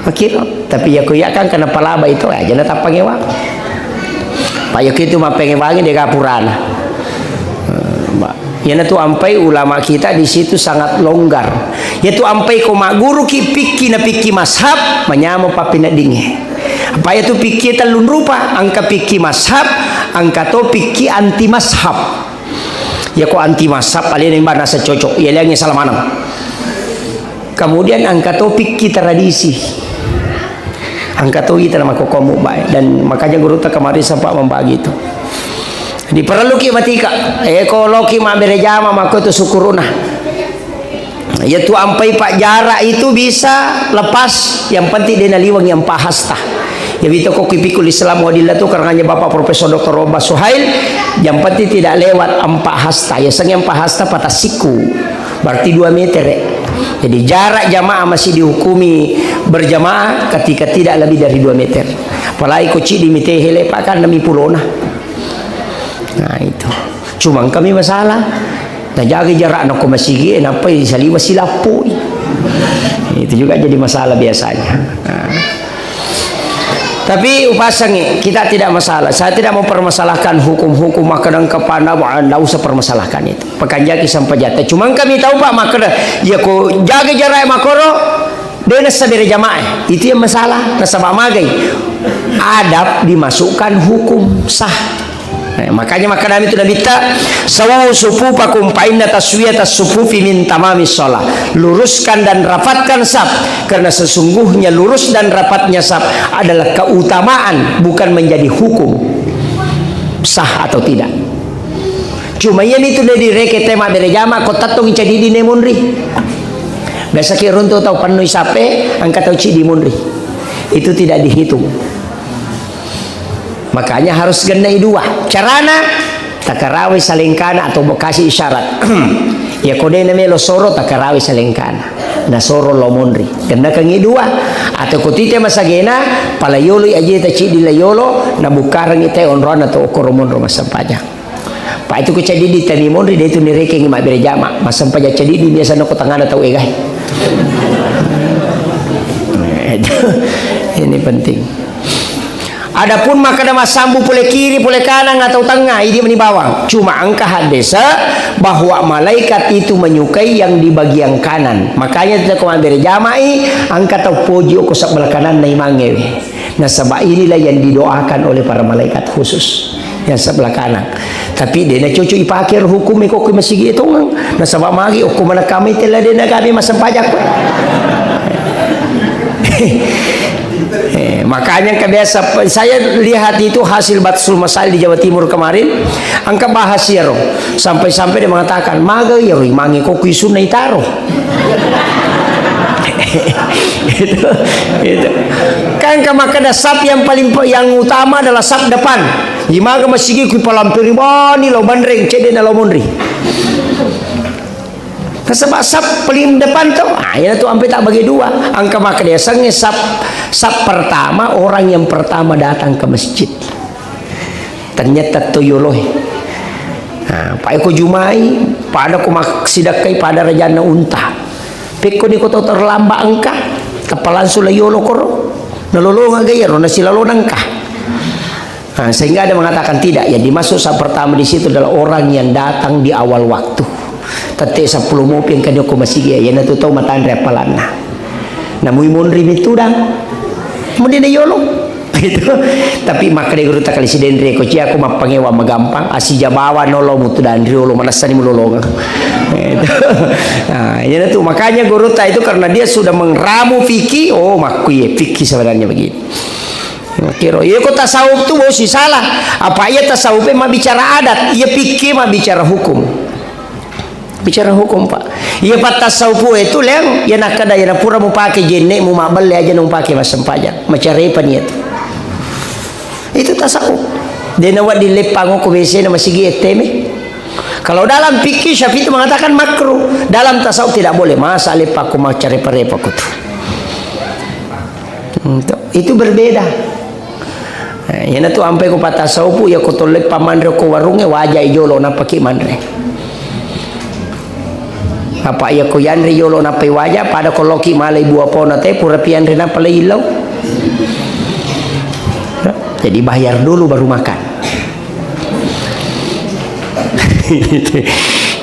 Makiro, tapi ya kuya kan kena palaba itu aja na tappangewang. Pak Yoki itu mappengewangi de gapurana. Eh, Mbak. Iyana tu ampai ulama kita di situ sangat longgar. Ya tu ampai ko magguru ki pikki na pikki mazhab, manyamo pappineddinge. Apa ya tu pikki tellung rupa, angka pikki mazhab, angka to pikki anti mazhab. Ya ko anti mazhab, alena imba nasa cocok, ya liangi salah maneng. Kemudian angka to pikki tradisi. Angka to ita nama kokomu bae. Dan makanya guru ta kemarin sempat membagi itu. Diperluki matika. Eh, ko loki mabbere jama mako itu syukuruna. Iya tu ampai pak jarak itu bisa lepas. Yang penting dia naliwang yang pahasta. Ya bito ko kui pikul Islam wadillah tu karangannya Bapak Profesor Doktor Robas Suhail. Yang penting tidak lewat empat hasta. Ya seng empat hasta patasiku. Berarti dua meter, ya. Jadi, jarak jamaah masih dihukumi berjamaah ketika tidak lebih dari dua meter. Apalagi ko ciddi mite hele, Pak, kan demi pulona. Nah, itu. Cuma kami masalah. Nah, jaga jarak ko masigi, eh, nappai saliwa silappui. Itu juga jadi masalah biasanya. Nah. Tapi upasangi, kita tidak masalah. Saya tidak mau permasalahkan hukum-hukum, makkeda engka panama, ndak usah permasalahkan itu. Pakanjaki sampajata. Cuma kami tahu, Pak, makkeda, ya ko jaga jarak makoro, de nasa bere jamaah. Itu yang masalah, nasaba magai. Adab dimasukkan hukum sah. Eh, makanya makkedami tu Nabitta, "Sawwu sufufakum fa inna taswiyatas sufufi min tamamis shalah." Luruskan dan rapatkan saf, karena sesungguhnya lurus dan rapatnya saf adalah keutamaan, bukan menjadi hukum sah atau tidak. Cuma iya mitu de direke tema bere jama ko tattongi cadidi ne monri. Biasa ki runtu tau pennui sape, angka tau cidi monri. Itu tidak dihitung. Makanya harus gennai dua. Carana, takarawai salengkana atau bekasi isyarat. Ya ko de namelo soro, takarawai salengkana. Nasoro lo monri. Gennakengi dua. Atau ko tite masagena, pala yolo aje ta cidi la yolo, nabukarengi te onrona to okoro monro massempajang. Pa itu ko cadidi tani monri, de itu nirekengi mabbere jama. Massempajang cadidi biasa nako tangana tau egai. Ini penting. Adapun makkeda massambu pole kiri, pole kanang atau tengnga, idi meni bawang. Cuma engka haddese bahwa malaikat itu menyukai yang di bagian kanan. Makanya kita ko mabbere jamai, engka tau poji ko sebelah kananna imangngewe. Nasaba inilah yang didoakan oleh para malaikat khusus yang sebelah kanan. Tapi de na cocok ipake ro hukum ko ko masigi tongeng. Nasaba magi okko manakami tella de na kami massempajang ko. Eh, makanya engka biasa, saya lihat itu hasil Batsul Masail di Jawa Timur kemarin, engka bahas iyaro. Sampai-sampai dia mengatakan, "Maga iyaro imangnge ko kui sunna itaro." Itu, itu. Kan engka makkeda saf yang paling pe-, yang utama adalah saf depan. Imaga masigi kui palampiri bani lao banreng, cedde na lao monri. Nasaba saf paling depan to, ah, iyana tu ampe tak bagi dua. Engka makkeda yasengnge saf, saf pertama, orang yang pertama datang ke masjid. Ternyata to yoloe. Nah, pa ko jumai, pada ko massidakkai pada rajanna unta. Pekko ni ko to terlambat engka, tappa langsung la yolo koro. Nalolonga ga iyaro, nasilalona engka. Nah, sehingga ada mengatakan tidak, yang dimaksud saf pertama di situ adalah orang yang datang di awal waktu. Tette seppulo mopi engka ni ko masigi, iyana tu tau matanre appalanna. Namui monri mi tudang. Kemudian dia yolo. Gitu. Tapi makkeda gurutta Kali Sidenre, ko cia ko mappangewa magampang, asija bawa nolo mutu dan riolo manessani mulolonga. Gitu. Nah, iyana tu makanya gurutta itu karena dia sudah mengramu fikih, oh, makkuye fikih sebenarnya begitu. Kiro, iya ko tasawuf tu bosi salah. Apa iya tasawuf e mabbicara adat, iya fikih mabbicara hukum. Bicara hukum, Pak. Iya pattasawufu e tu, Leng, iya nakkeda, iya napura mupake jenne mu mabbelle aja na mupake massempajang. Macarepa ni iya tu. Itu tasawuf. De na wedding leppang ko W C na masigi etteme. Kalau dalam fikih Syafi'i itu mengatakan makruh, dalam tasawuf tidak boleh. Masa leppang ko macarepa-repa ko tu. Hmm, to-, itu berbeda. Eh, iyana tu ampai ko pattasawufu, iya ko tolle pamanre ko warungnge, wajai jolo nappaki manre. Apa iya ko yanre jolo nappai waja, pada ko loki malai buah pona te, pura pianre nappa lai illau. Jadi bayar dulu baru makan.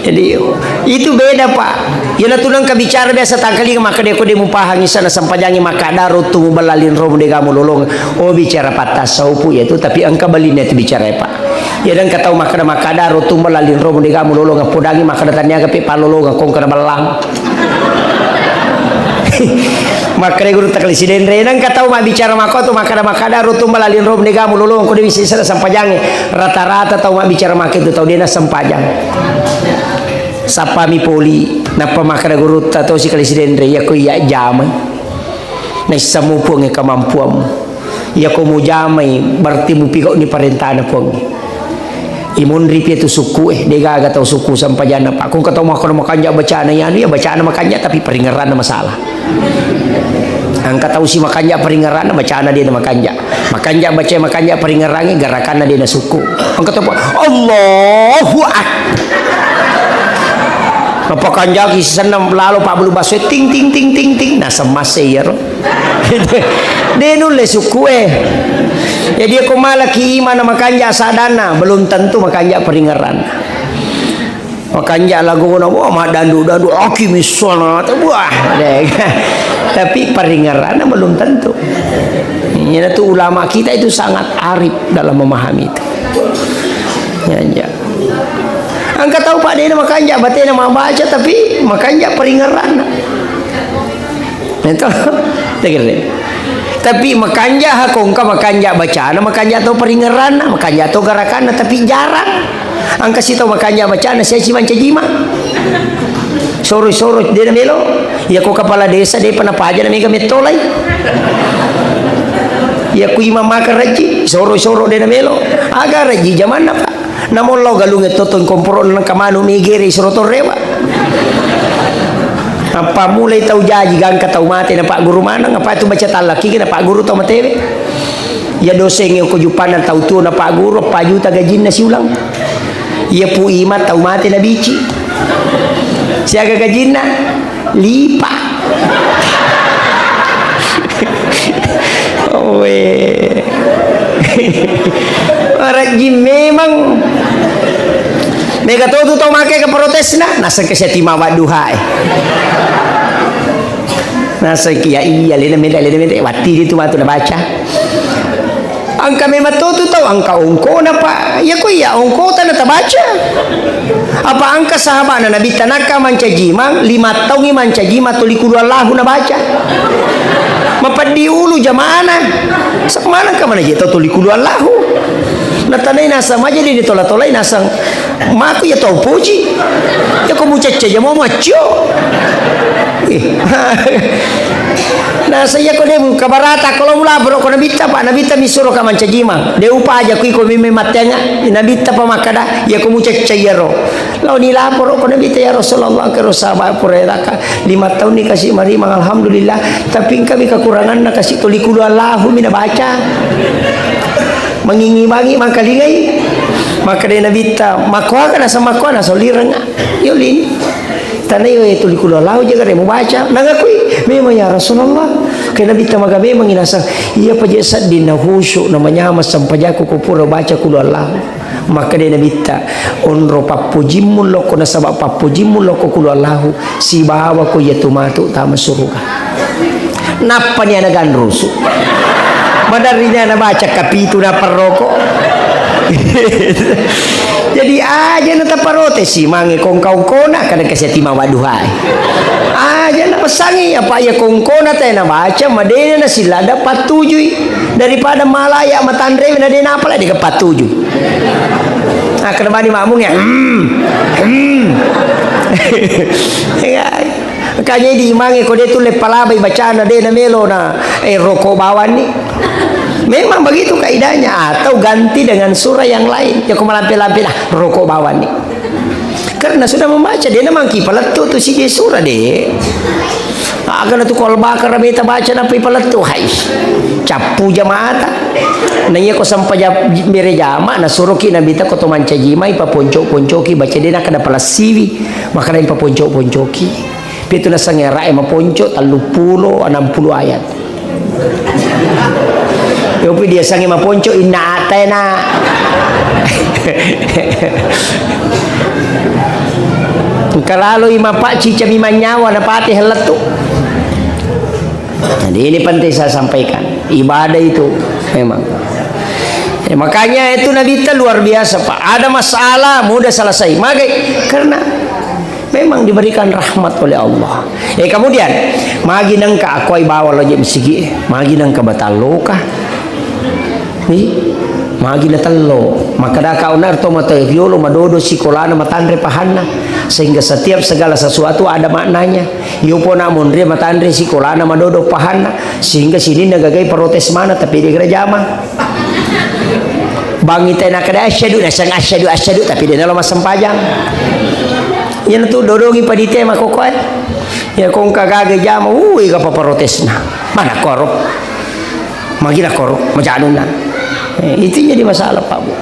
Jadi, itu beda, Pak. Iyana tu nengka bicara biasa tangkalinga makkeda ko de mupahangi sana sempajangi makkada ruttu mubella linromu de gamu lolong. Oh, bicara pattasawufu iya tu, tapi engka balinna tu bicara, Pak. Iya, engka tau makkada, makkada ruttu mubella linromu de gamu lolong, podangi makkada taniaga pe palolonga kong kana bellang. Makkeda gurutta Kali Sidenre, nengka tau mabbicara makko tu makkada-makkada ruttu mubella linromu de gamu lolong ko de wisseng sana sempajangnge. Rata-rata tau mabbicara makko tu tau de na sempajang. Sappami poli, nappa makkeda gurutta to si Kali Sidenre, iya ko iya jamai. Naissamu Puangnge kemampuanmu. Iya ko mujamai, berarti mupigau'ni parentana Puangnge. Imunri pi tu sukku e, de gaga tau sukku sempajanna, Pak. Ko engka tau makkono makanja bacana, iya anu, iya bacana makanja tapi paringerranna masalah. Engka tau si makanja paringerranna, bacana de na makanja. Makanja baca, makanja paringerrangi, garakanna de na sukku. Engka tau, Allahu Akbar. Napakanjaki sisenna lalo pabbulu basso, ting, ting, ting, ting, ting. Nasemmase iyaro. De nulle sukku e. Jadi ko malaki imana makanja sadanna, belum tentu makanja paringerranna. Makanja lagona, wah, maddandu-dandu, aki missalna, wah, deh. Tapi paringerranna belum tentu. Iyana tu ulama kita itu sangat arif dalam memahami itu. Ya, ya. Engka tau, Pak, de na makanja batena mabbaca, tapi makanja paringerranna. Itu, tegere. Tapi makanja ha ko engka makanja bacana, makanja to paringerranna, makanja to garakanna, tapi jarang. Engka sitau makanja bacana, sia si mancaji imang. Soro-soro de na melo. Iya ko kepala desa de pa napaja na mega mettolai. Iya ko imang maka raji, soro-soro de na melo. Aga raji jamanna, Pak. Namollo galungnge totong komporo nengka manu migere soro torrewa. Apa mulai tau jaji gangka tau mate na pagguru maneng, apa tu baca tallaki na pagguru tau matewe. Iya dosengnge ko jupanna tau tuo na pagguru, empat juta gajinna siulang. Iya pu ima tau mate na bici. Siaga gajinna? Lipa. Owe. Marejjing memang. Mega to tu tau make ke protesna, naseng ke siatima wadduha e. Naseng ke, iya, iya, lena meda, lena meda, watti di tu matu nabaca. Engka memang to tu tau, engka ongkona, Pak. Ya ko iya ongkota na tabaca. Apa engka sahabana Nabitta nakka mancajimang, lima taungi mancajimang toli kulu Allahu nabaca. Mapeddi ulu jamana. Sa-, mana engka mana je tau toli kulu Allahu. Natanai nasang maja di tola-tolai nasang. Mako ya tau poji. Ya ko mucacca jamo maccio. Eh. Naseng iya ko de kabarata ko lo mulaporo ko Nabitta, Pak, Nabitta misuro ka mancajimang. De upaja ko iko mimmi mattenga. Nabitta pa makkada, iya ko mucacca iyaro. Lao ni laporo ko Nabitta, ya Rasulullah, kero sahabat pura raka lima taunni kasi marimang, alhamdulillah. Tapi engka mi kekuranganna kasi toli kulu Allahu mi nabaca. Mangingi-mangi mangkalingai. Makkada Nabitta, makkuaga naseng makkuana solirenga. Yo lini. Tanai we tuli kulu Allahu jaga re mubaca. Nangakui, memang ya Rasulullah. Ke Nabitta maga memang inasang. Iya paje sedding na khusyuk na manyameng sempajakku ko pura baca kulu Allahu. Makkada Nabitta, onro pappojimmu lokko nasaba pappojimmu lokko kulu Allahu. Sibawa ko iya tu matu tama suruga. Nappani ana ganrusu. Maderri na nabaca kapitu na perroko. Jadi aja na taparotesi mange kongkau kona kada kasiati mawaduhai. Aja na pesangi apa iya kongkona tena baca madena na silada patujui daripada malaya matanre na dena apala deka patuju. Akan bani makmung ya. Hmm. Hmm. Ya. Makanya di imange ko de tulle palabai bacana de na melo na, eh, rokok bawang ni. Memang begitu kaidahnya, atau ganti dengan surah yang lain. Ya ko malampe-lampe lah rokok bawang ni. Karena sudah membaca de na mangki palettu tu si de surah de. Aga na tu kol bakar beta baca na pi palettu hai. Cappu jamaata. Na iya ko sampaja mere jama na suruki Nabitta ko to mancaji mai paponco-poncoki baca de na kada palessiwi. Makana ipaponco-poncoki. Pitu nasengnge ra'e maponco telluppulo, enam puluh ayat. Yopi diasengnge maponco inna atena. Engka laloi mapacci cami manyawa napate hellettu. Jadi ini penting saya sampaikan. Ibadah itu memang. Ya, makanya itu Nabitta luar biasa, Pak. Ada masalah, mudah selesai. Magai? Karena memang diberikan rahmat oleh Allah. Eh, kemudian, magi nengka akoi bawa loje masigi, magi nengka batalloka. Ni, magi na tello. Makadaka onar to mata riolo madodo sikolana matanre pahanna. Sehingga setiap segala sesuatu ada maknanya. Yopo na monre matanre sikolana madodo pahanna. Sehingga sininna gagai protes mana, tapi de gerejama. Bangi tena kada asyhadu, nasang asyhadu, asyhadu, tapi de nalo massempajang. Iyana tu dodongi padite makokoe. Ya kongka gaga jama, ui, gapa protesna. Mana koro? Magina koro, majanunna. Eh, itu jadi masalah, Pak Bu.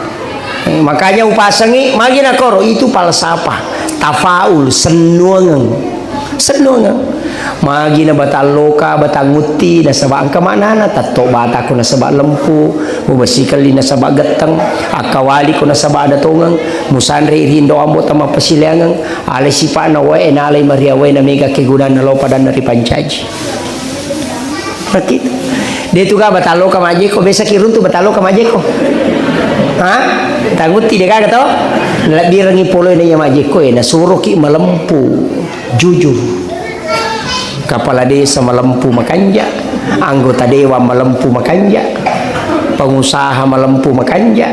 Eh, makanya upasangi, magina koro, itu falsafah. Tafaul, sennuangeng. Sennuangeng. Magi na batalloka, batangutti, nasaba engka maknana, tatto batako nasaba lempu, mubessikelli nasaba getteng, akkawaliko nasaba ada tongeng, musanre rindo ambo tama pasileangeng, ale sipana wae, nalai maria wae, na mega kegunanna lo padanna ripancaji. Begitu. De tu ga batalloka majeko, besa kiruntu batalloka majeko. Ha? Tangutti de gaga to? Nalabbirengi polo na iya majeko, eh, nasuroki malempu. Jujur. Kepala desa malempu makanja, anggota dewan malempu makanja, pengusaha malempu makanja.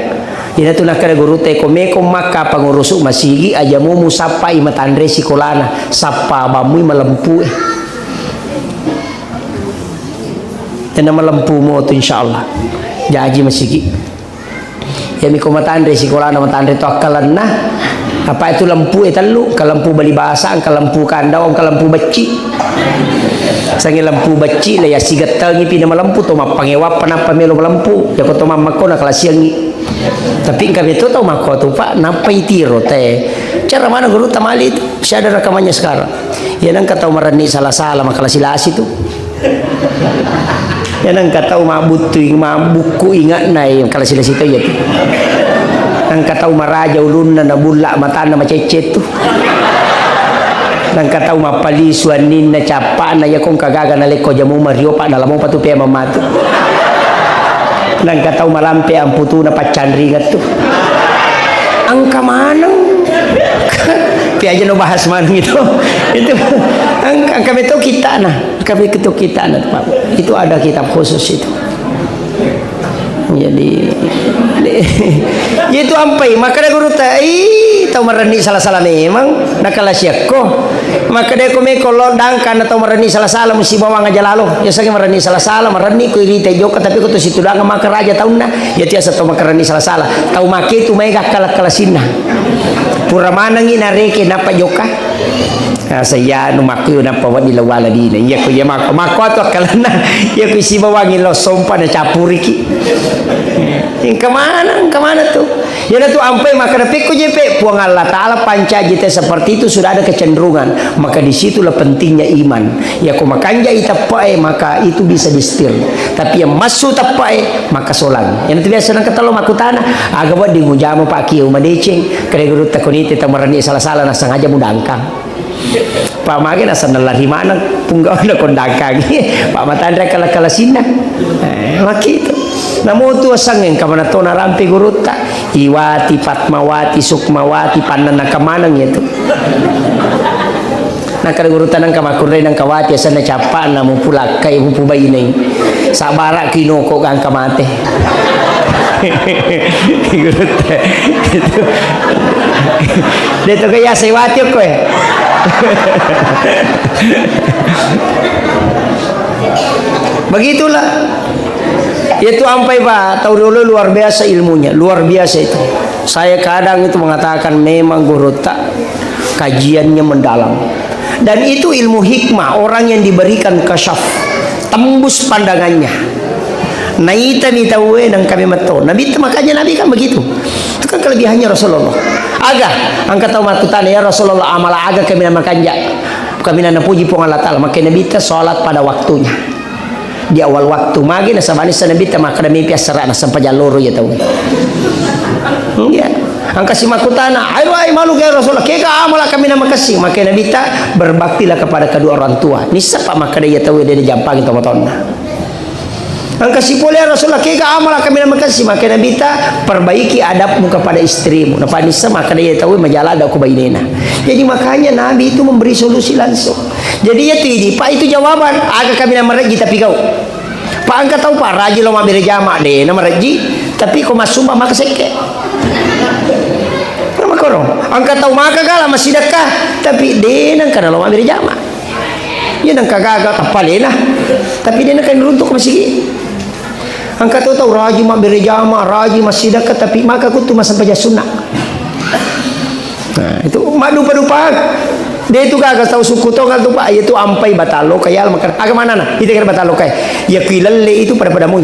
Ina tu nakkeda gurutta, ko meko makka pengurusu masigi, aja mu musappai matanre sikolana, sappa bammui malempu e. Tena malempu mo tu insyaallah. Jaji masigi. Iyami ko matanre sikolana, matanre to akkalenna. Apa itu lempu e tellu, engka lempu bali basa, engka lempu kandau, engka lempu becci. Sangi lempu becci le ya sigettengi pi na malempu to mappangewa pa nappa melo malempu. Ya ko to mammakko na kalasiangi. Tapi engka beto tau makko tu, Pak, nappa itiro te. Cara mana guru tamali itu? Saya ada rekamannya sekarang. Ya nengka tau marenni sala-sala makalasi-lasi tu. Ya, nengka tau mabbuttui, mabbukku inge'na, eh, kala sila situ iya tu. Nengka tau maraja ulunna, nabulla matanna, macecce tu. Nengka tau mappalisu anninna, cappa'na, iya kongka gaga nalekko jamu mario, pa nalamo patu pea mamatu. Nengka tau malampe amputuna, paccanringettu. Engka maneng. Piaja no bahas maneng itu. Itu engka, engka meto kitana. Engka meto kitana, Pak. Itu ada kitab khusus itu. Jadi, itu ampai. Maka ada guru ta, ih, tau marenni sala-sala memang. Nakala siakko. Makkeda ko meko lo dangka na tau marenni sala-sala musti bawang aja lalo. Yasengnge marenni sala-sala, marenni ko irita jokka, tapi ko to situdang maka raja taunna. Ya tiasa tau marenni sala-sala. Tau make tu maega kala-kala sinna. Pura manengi nareke napa jokka. Asa iya nu makku napa wadi lawala dina. Iya ko iya makku, makku atu akkalenna. Iya ko isi bawangi lo sompa na capuriki. Engka mana, engka mana tu? Iyanatu ampai makkeda, pekko jepe, Puang Allah Ta'ala pancaji te seperti itu sudah ada kecenderungan. Maka disitulah pentingnya iman. Yako makanjai teppe'e, maka itu bisa disetir. Tapi yang massu teppe'e, maka solang. Iyanatu biasa nengka telo makkutana, aga wedding mujama Pak Kiai madeceng, kede gurutta konite tamarenni sala-sala nasengaja mudangkang. Pak mage nasennang lari maneng, punggauna kondangkangi. Pak matanre kala-kala sinna. Eh, makkitu. Namo tu asengnge engka maneng to narampe gurutta. Iwati, Fatmawati, Sukmawati, pannennaka maneng iya tu. Nakkeda gurutta nengka makkunrai nengka wati asenna cappa'na mupulakkai mupubainei. Sabara kinoko gangka mate. Gurutta. Itu. De to gaya sewati okko e. Begitulah. Itu ampai, Pak, tau riolo luar biasa ilmunya, luar biasa itu. Saya kadang itu mengatakan memang gurutta kajiannya mendalam. Dan itu ilmu hikmah, orang yang diberikan kasyaf, tembus pandangannya. Naitami tauwe nang kami metto. Nabi itu, makanya Nabi kan begitu. Itu kan kelebihannya Rasulullah. Aga, engka tau makkutana, "Ya Rasulullah, amala aga kami na makanja?" Kami na napuji Puang Allah Ta'ala, maka Nabi itu salat pada waktunya. Di awal waktu magi nasabani sa Nabitta makkeda mepi assara'na sempajang loro iya tau. Iya. Engka si makkutana, "Ayo, ai, malu ke Rasulullah, kega amala kami na makessing?" Maka Nabitta, "Berbaktilah kepada kedua orang tua." Nissa pa makkeda iya tau de jampangi tomatoanna. Engka si pole, "Ya Rasulullah, kega amala kami na makessing?" Maka Nabitta, "Perbaiki adabmu kepada istrimu." Napa nissa makkeda iya tau majala ada ku bainena. Jadi makanya Nabi itu memberi solusi langsung. Jadi, iya tu idi, Pak, itu jawaban. Aga kaminang marejji tapi gau. Pak, engka tau, Pak, rajin lo mabbere jama, de na marejji, tapi ko massumba maka sekke. Nah, makoro. Engka tau maka gala massidekka, tapi de nengka nalo mabbere jama. Iya nengka gaga tappalena, tapi de nengka niruntuk masigi. Engka to tau rajin mabbere jama, rajin massidekka, tapi maka kuttu massempajang sunna. Nah, itu maddupa-dupa. De tu gaga tau sukku tonga tu, Pak. Iya tu ampai batang loka, iya makkeda. Aga manana? Ita kira batang loka. Iya ku ilelle itu pada-pada mui.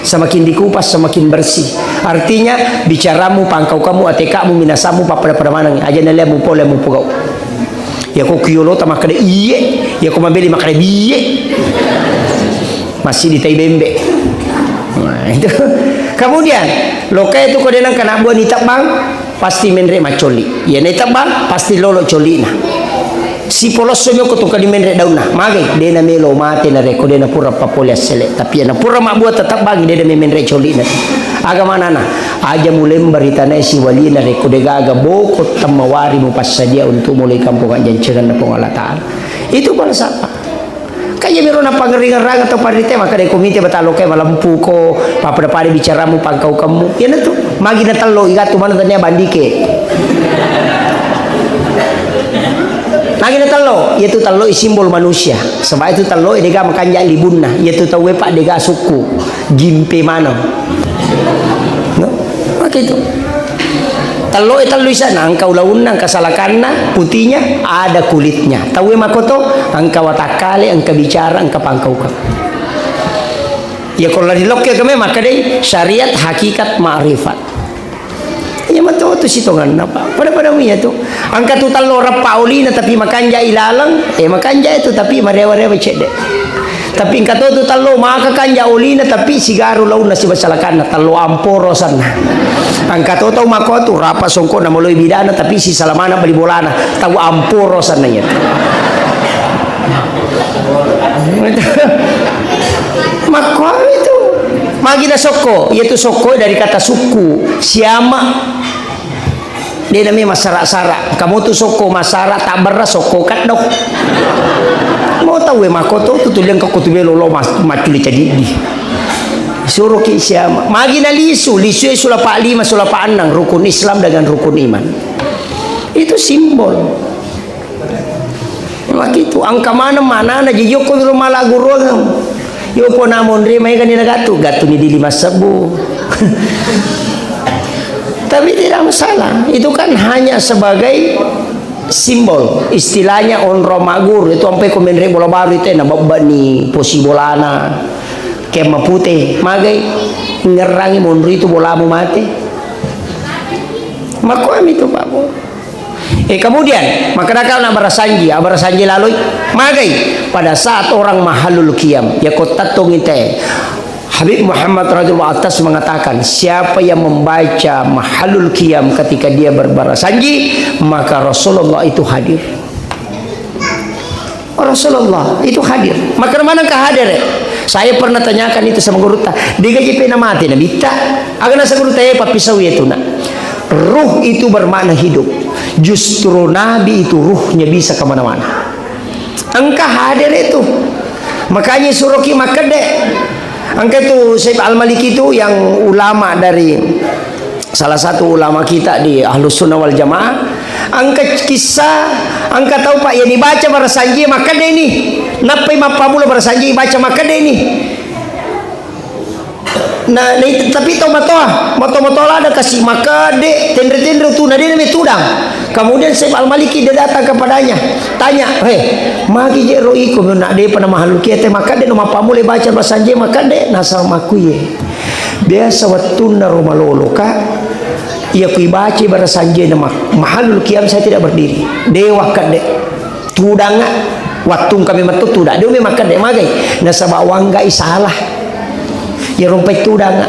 Semakin dikupas, semakin bersih. Artinya, bicaramu, pangkaukamu, atekamu, minasamu, pappada-pada maneng. Aja nalemu pole mupugau. Iya ko kiyolo ta makkeda iye, iya ko mabeli makkeda biye. Masih ditai bembe. Nah, itu. Kemudian, loka itu ko denang kana buah ni tebang, pasti menre macoli. Iya ni tebang, pasti lolo colina. Si polosso mi ko tukani menre daunna. Mage, dena melo mate na reko dena pura papole assele. Tapi iya na pura mabbuat tetap bangi dena menre colina. Aga manana? Aja mulembar ri tanae siwalina rekko degaga boko temmawari mupassadia untuk mulai kampung ajjancengenna Puang Allah Ta'ala. Itu falsafah. Kaya miro napangeringerang atau parite maka dai komite batalokai malempuko, pappada-pada bicaramu, pangkaukammu. Iyanatu, magi natello, igatu mana tania bandike. Magi natello, iyatu telloi simbol manusia. Sebab itu telloi dega makanja libunna. Iyatu tauwe pak dega sukku. Jimpe maneng. No? Maka itu. Tello e tellu isana, engka ulaunna, engka salakanna, putinya, ada kulitnya. Tauwe makoto, engka watakkale, engka bicara, engka pangkaukeng. Iya ko lari lokke keme makkadai syariat, hakikat, ma'rifat. Iya matotu sitonganna, Pak. Pada-pada mu iya tu. Engka tu tello reppa olina tapi makanja ilaleng, eh makanja itu tapi marewa-rewa cedde. Tapi engka to tu tello maka kanja olina, tapi sigaru launna sibasalakanna, tello amporo sanna. Engka to tau makko tu rapa songkokna maloi bidana, tapi sisalamana bali bolana, tau amporo sanna iya. Makko itu. Magi na sokko, iya tu sokko dari kata suku, siama. De nami massara-sara. Kamu tu sokko massara, tabberra sokko kaddo. Mau tahu e makko to, tu tuliang kau tu belo lo mas-, maculi cadiddi. Suruh ki siama. Magi na lisu, lisu e sulapa lima, sulapa enam, rukun Islam dengan rukun iman. Itu simbol. Makitu, engka maneng maknana, jijokko wiro mala guruang. Yo pona monri mai kan dina gatu, gatu ni di lima sebbu. Tapi tidak masalah, itu kan hanya sebagai simbol, istilahnya onrong magguru, itu sampai komenre bola baru itu na babbani posi bolana, kemma pute, magai ngerangi monri itu bolamu mate. Makoami tu, Pak Bu. Eh, kemudian, makkeda kau na barasanji, ah, barasanji laloi, magai pada saat orang mahallul qiyam, ya ko tattongi te. Habib Muhammad radhiyallahu atas mengatakan, siapa yang membaca mahallul qiyam ketika dia berbarasanji, maka Rasulullah itu hadir. Rasulullah itu hadir. Maka mana engka hadir, eh? Saya pernah tanyakan itu sama gurutta. Digaji pena mati Nabitta. Aga nasa gurutta, eh, pappisau itu nak. Ruh itu bermakna hidup. Justru Nabi itu ruhnya bisa kemana-mana. Engka hadir itu. Makanya suruh ki makkedde. Engka itu Syekh Al-Maliki itu yang ulama dari salah satu ulama kita di Ahlus Sunnah wal Jamaah, engka kisah, engka tau, Pak, yang dibaca barasanji makkedde ni. Nappai mappamula barasanji baca makkedde ni. Nah, nah, itu, tapi tau matoa, matoa-matoa lada kasi makkedde, tenre-tenre tu, na dena me tudang. Kemudian Syekh Al-Maliki dia datang kepadanya, tanya, "Hei, magi je ro iko, nak depa na mahallul qiyam te makkedde, no mappamula baca barasanji makkedde?" Nasaba makkuye. Biasa wettunna ro malolo ka, iya ku ibaca barasanjena ma-, mahallul qiyam saya tidak berdiri. Dewa kadde. Tudanga. Wattung kami metto tuda. Dia memang kadde magai. Nasaba wanggai salah. Ya rompai tudanga.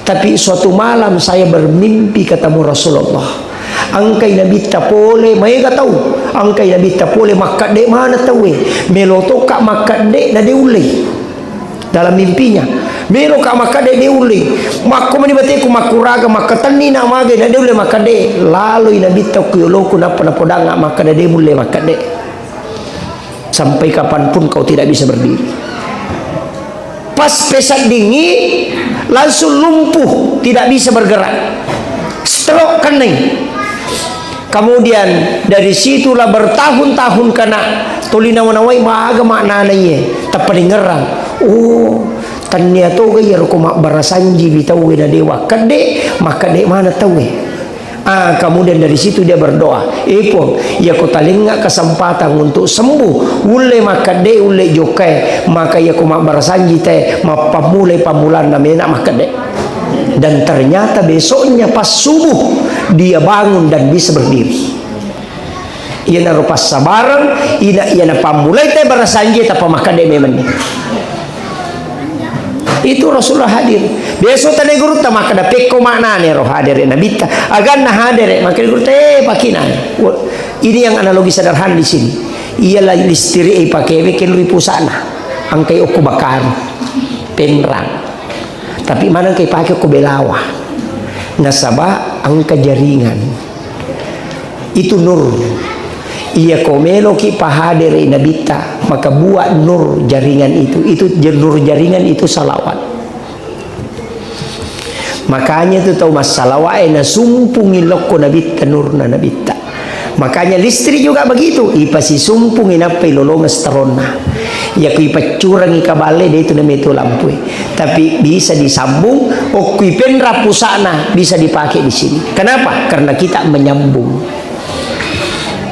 Tapi suatu malam saya bermimpi ketemu Rasulullah. Angkai Nabitta pole, maega tau. Angkai Nabitta pole, makkadde mana tauwe. Melo toka makkadde na de ullei. Dalam mimpinya, meloka makkadde de ullei. Makko mani bateku makkuraga, makkatenni na magai na de ulle makkadde. Laloi Nabitta ku yoloku nappa napodanga makkadde de mulle makkadde. Sampai kapanpun kau tidak bisa berdiri. Pas pesaddingi langsung lumpuh, tidak bisa bergerak. Stroke kenai. Kemudian dari situlah bertahun-tahun kana tuli nawa-nawai maga maknana iye, tappadengerang. Oh, tannia toga iyaro ko mabbarasanjiwi tauwe na dewa kadde, makkadde mana tauwe. Ah, kemudian dari situ dia berdoa, "Eh Puang, iya ko talengnga kesempatan untuk sembuh, ulle makkadde, ulle jokkae, maka iya ko mabbarasanji te, mappammulai pammulanna mena makkadde." Dan ternyata besoknya pas subuh, dia bangun dan bisa berdiri. Iyanaro passabareng, ina-, iyana pammulai te barasanji tappa makkadde memenni. Itu Rasulullah hadir. Biasa tane gurutta makkada, "Pekko maknane ro hadere Nabitta?" Aganna hadere, makkada gurutta, "Eh, pakinai." Wo-, ini yang analogi sederhana di sini. Ialah listrik e pakewe kelui pusana. Angkai okko bakaru. Penrang. Tapi maneng kai pake ko belawa. Nasaba engka jaringan. Itu nur. Iya ko meloki pahadere Nabitta, maka buat nur jaringan itu. Itu je-, nur jaringan itu salawat. Makanya itu tau massalawae nasumpungi lokko Nabitta, nurna Nabitta. Makanya listrik juga begitu, ipasisumpungi nappai lolongeng seteronna. Iya ku ipaccurangi kaballe, de itu nametu lampue. Tapi bisa disambung, okkui penra pusana bisa dipakai di sini. Kenapa? Karena kita menyambung.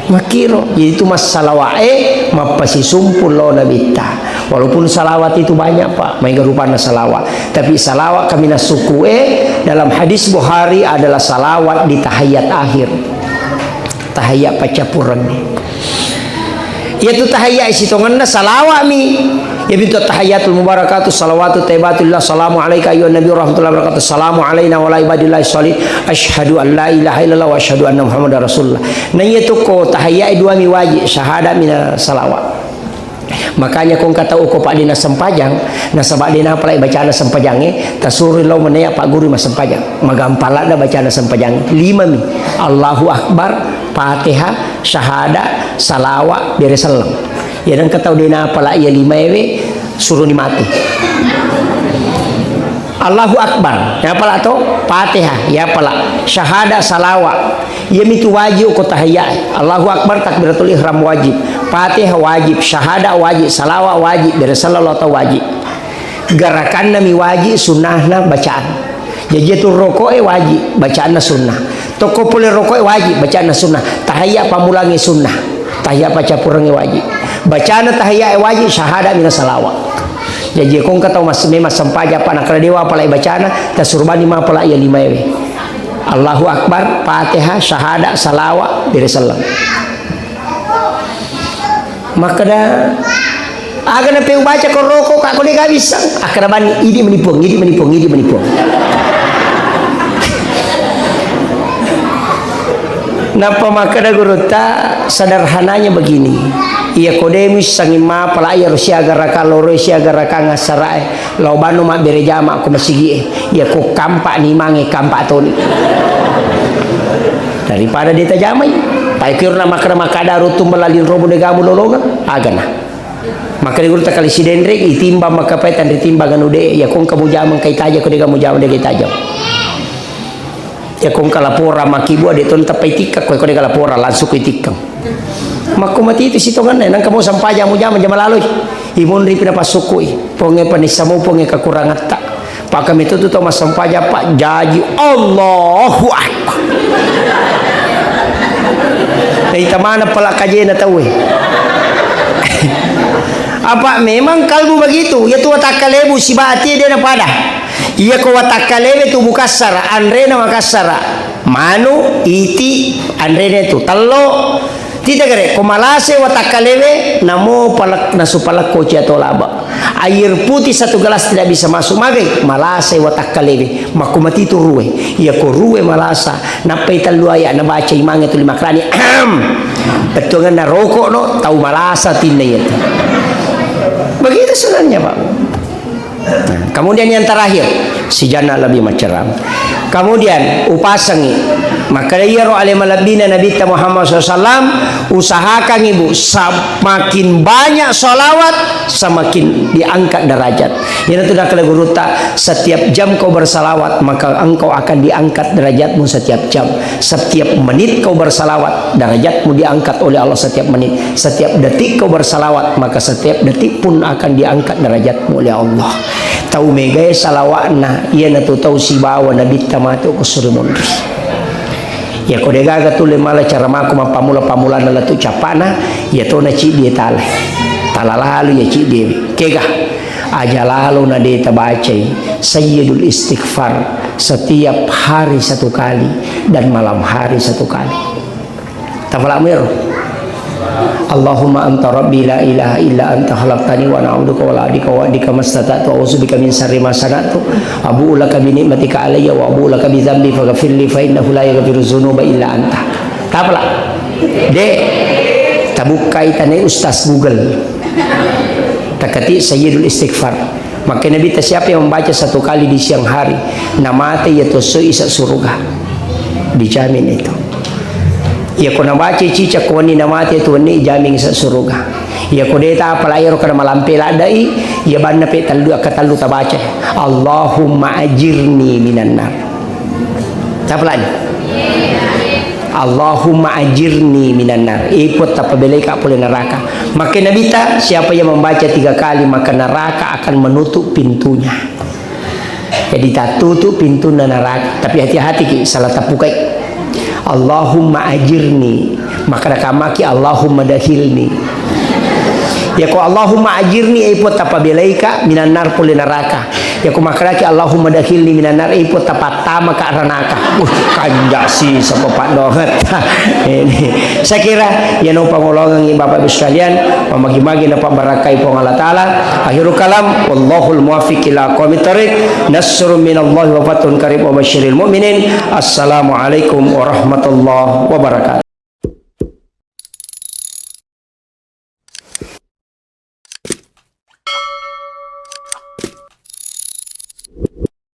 Makkiro, jadi itu massalawae mappasisumpung lo Nabitta. Walaupun salawat itu banyak, Pak, maega rupanna salawat. Tapi salawat kami nasukue dalam hadis Bukhari adalah salawat di tahiyat akhir. Tahiyat paccappurengnge. Iyatu tahiyat sitongenna salawa'mi. Iyabitu tahiyyatul mubarakatuh salawatut thayyibatu lillah, salamu alaika ayyuhan nabi warahmatullahi wabarakatuh, salamu alaina wa ala ibadillahi shalih, asyhadu an la ilaha illallah wa asyhadu anna muhammadar rasulullah. Na iya tu ko tahiyya e dua mi wajib, syahada mina salawat. Makanya ko engka tau ko pa de na sempajang, nasaba de na pala bacana sempajangnge, tasuro lao menea pagguru massempajang. Magampang ladda bacana sempajangnge. Lima mi. Allahu Akbar, Fatihah, syahada, salawa, bere selleng. Iya engka tau de na pala iya lima ewe, suroni mate. Allahu Akbar, iya pala to, Fatihah, iya pala, syahada, salawa. Iyamitu wajib ko tahiyya e. Allahu Akbar, takbiratul ihram wajib. Fatihah wajib, syahada wajib, salawa wajib, bere selleng lao tau wajib. Garakanna mi wajib, sunnahna bacaan. Jaji tu roko e wajib, bacaanna sunnah. Tokko pole roko e wajib, bacaanna sunnah. Tahiyya pammulangnge sunnah. Tahiyya paccappurengnge wajib. Bacana tahiyya e wajib, syahada mina salawa. Jaji ko engka tau mas-, memang sempajang pa nakala dewa pala bacana, tasurubani ma pala iya lima ewe. Allahu Akbar, Fatihah, syahada, salawa, bere selleng. Makkeda, aga na pe ubaca ko roko ka ko de ga bisa. Akkeda bani, idi meni Puang, idi meni Puang, idi meni Puang. Nappa makkeda gurutta, sederhananya begini. Iya ko de missangi ma pala iya ro siaga raka loro siaga raka ngassara e. Lao banno mabbere jama ko masigi e. Iya ko kampa ni mange kampa toni. Daripada de tajamai. Pai kiro na makkeda makkeda ruttung belaling robo de gamu lolonga. Agana. Makkeda gurutta kali sidenreng, itimbang makkapai tanri timbang anu de, iya ko engka mujama engka itaja ko de gamu jama de ga itajang. Iya ko engka laporan makkibua de to tappa itikkang, ko de ga laporan langsung ko itikkang. Makko mati itu sitonganna, nangka mau sampajang mujama jama laloi. Imonri pina passukkui, ponge panissa mau ponge kakurangatta. Paka metu tu tau massampajang, Pak, jaji, Allahu Akbar. Naita mana pala kajena tauwe. Apa memang kalbu begitu? Iya tu watakka lebu sibati dia na pada. Iya ko watakka lewe tu bukassara, anrena makassara. Manu, iti, anrena tu tello. Tita gare, ko malase watakkalewe, namo palak-, nasu palakko cia to laba. Air putih satu gelas tidak bisa masuk. Magai, malase watakkalewe. Makku mati tu rue. Iya ko rue malasa, nappai tellu ayat nabaca imange tu lima kerani. Ahem. Bettuanganna rokok no, tau malasa tinna iya tu. Begitu sebenarnya, Pak. Nah, kemudian yang terakhir, si jana lebih maceram. Kemudian, upasangi. Maka iyaro ale malebbina Nabitta Muhammad sallallahu alaihi wasallam, usahakan ibu, semakin banyak salawat, semakin diangkat derajat. Iyanatu nakkeda gurutta, setiap jam kau bersalawat, maka engkau akan diangkat derajatmu setiap jam. Setiap menit kau bersalawat, derajatmu diangkat oleh Allah setiap menit. Setiap detik kau bersalawat, maka setiap detik pun akan diangkat derajatmu oleh Allah. Tau megae salawatna, iyanatu tau sibawa Nabitta matu ko suri monri. Iya ko degaga tulle mala cara mako mappammula-pammulana lettu cappana, iya tona ciddi tala. Tala lalu iya ciddi. Kega? Aja lalo na de tabacai Sayyidul Istighfar setiap hari satu kali dan malam hari satu kali. Tafalamu ero. Allahumma anta rabbi la ilaha illa anta khalaqtani wa ana abduka wa la abdika wa adika mastata'tu a'udzubika min syarri ma sana'tu abu'u laka bi ni'matika alayya wa abu'u laka bi dzambi faghfirli fa innahu la yaghfiru dzunuba illa anta. Tapala. De. Tabukkai tane Ustaz Google. Takati Sayyidul Istighfar. Maka Nabitta siapa yang membaca satu kali di siang hari, namate iya tosso isa suruga. Dijamin itu. Iya ko nabaca cica ko wenni namate tu wenni jamin isa suruga. Iya ko deta apalagi ro kana malampe ladai, iya banna pe tellu akka tellu tabaca. Allahumma ajirni minan nar. Tapalani. Allahumma ajirni minan nar. Ipun tapabeleka pole neraka. Maka Nabitta, siapa yang membaca tiga kali, maka neraka akan menutup pintunya. Jadi, tatutup pintunna neraka. Tapi hati-hati ki, salah tapukai. Allahumma ajirni. Maka nakamaki, Allahumma dakhilni. Yako Allahumma ajirni, eh, Puang, tapabelaika minan nar pole naraka. Yako makkedaki Allahumma dakhilni minan nar, eh, Puang, tapattamaka ranaka. Uh, kanja sisa Bapak doang. Ini. Saya kira, ya, no pangolongan Bapak Ibu sekalian, mamagi-magi na pabarakai Puang Allah Ta'ala. Akhirul kalam, wallahul muwaffiq ila aqwamit thariq. Nasrun minallahi wa fathun qarib wa basyiril mu'minin. Assalamualaikum warahmatullahi wabarakatuh.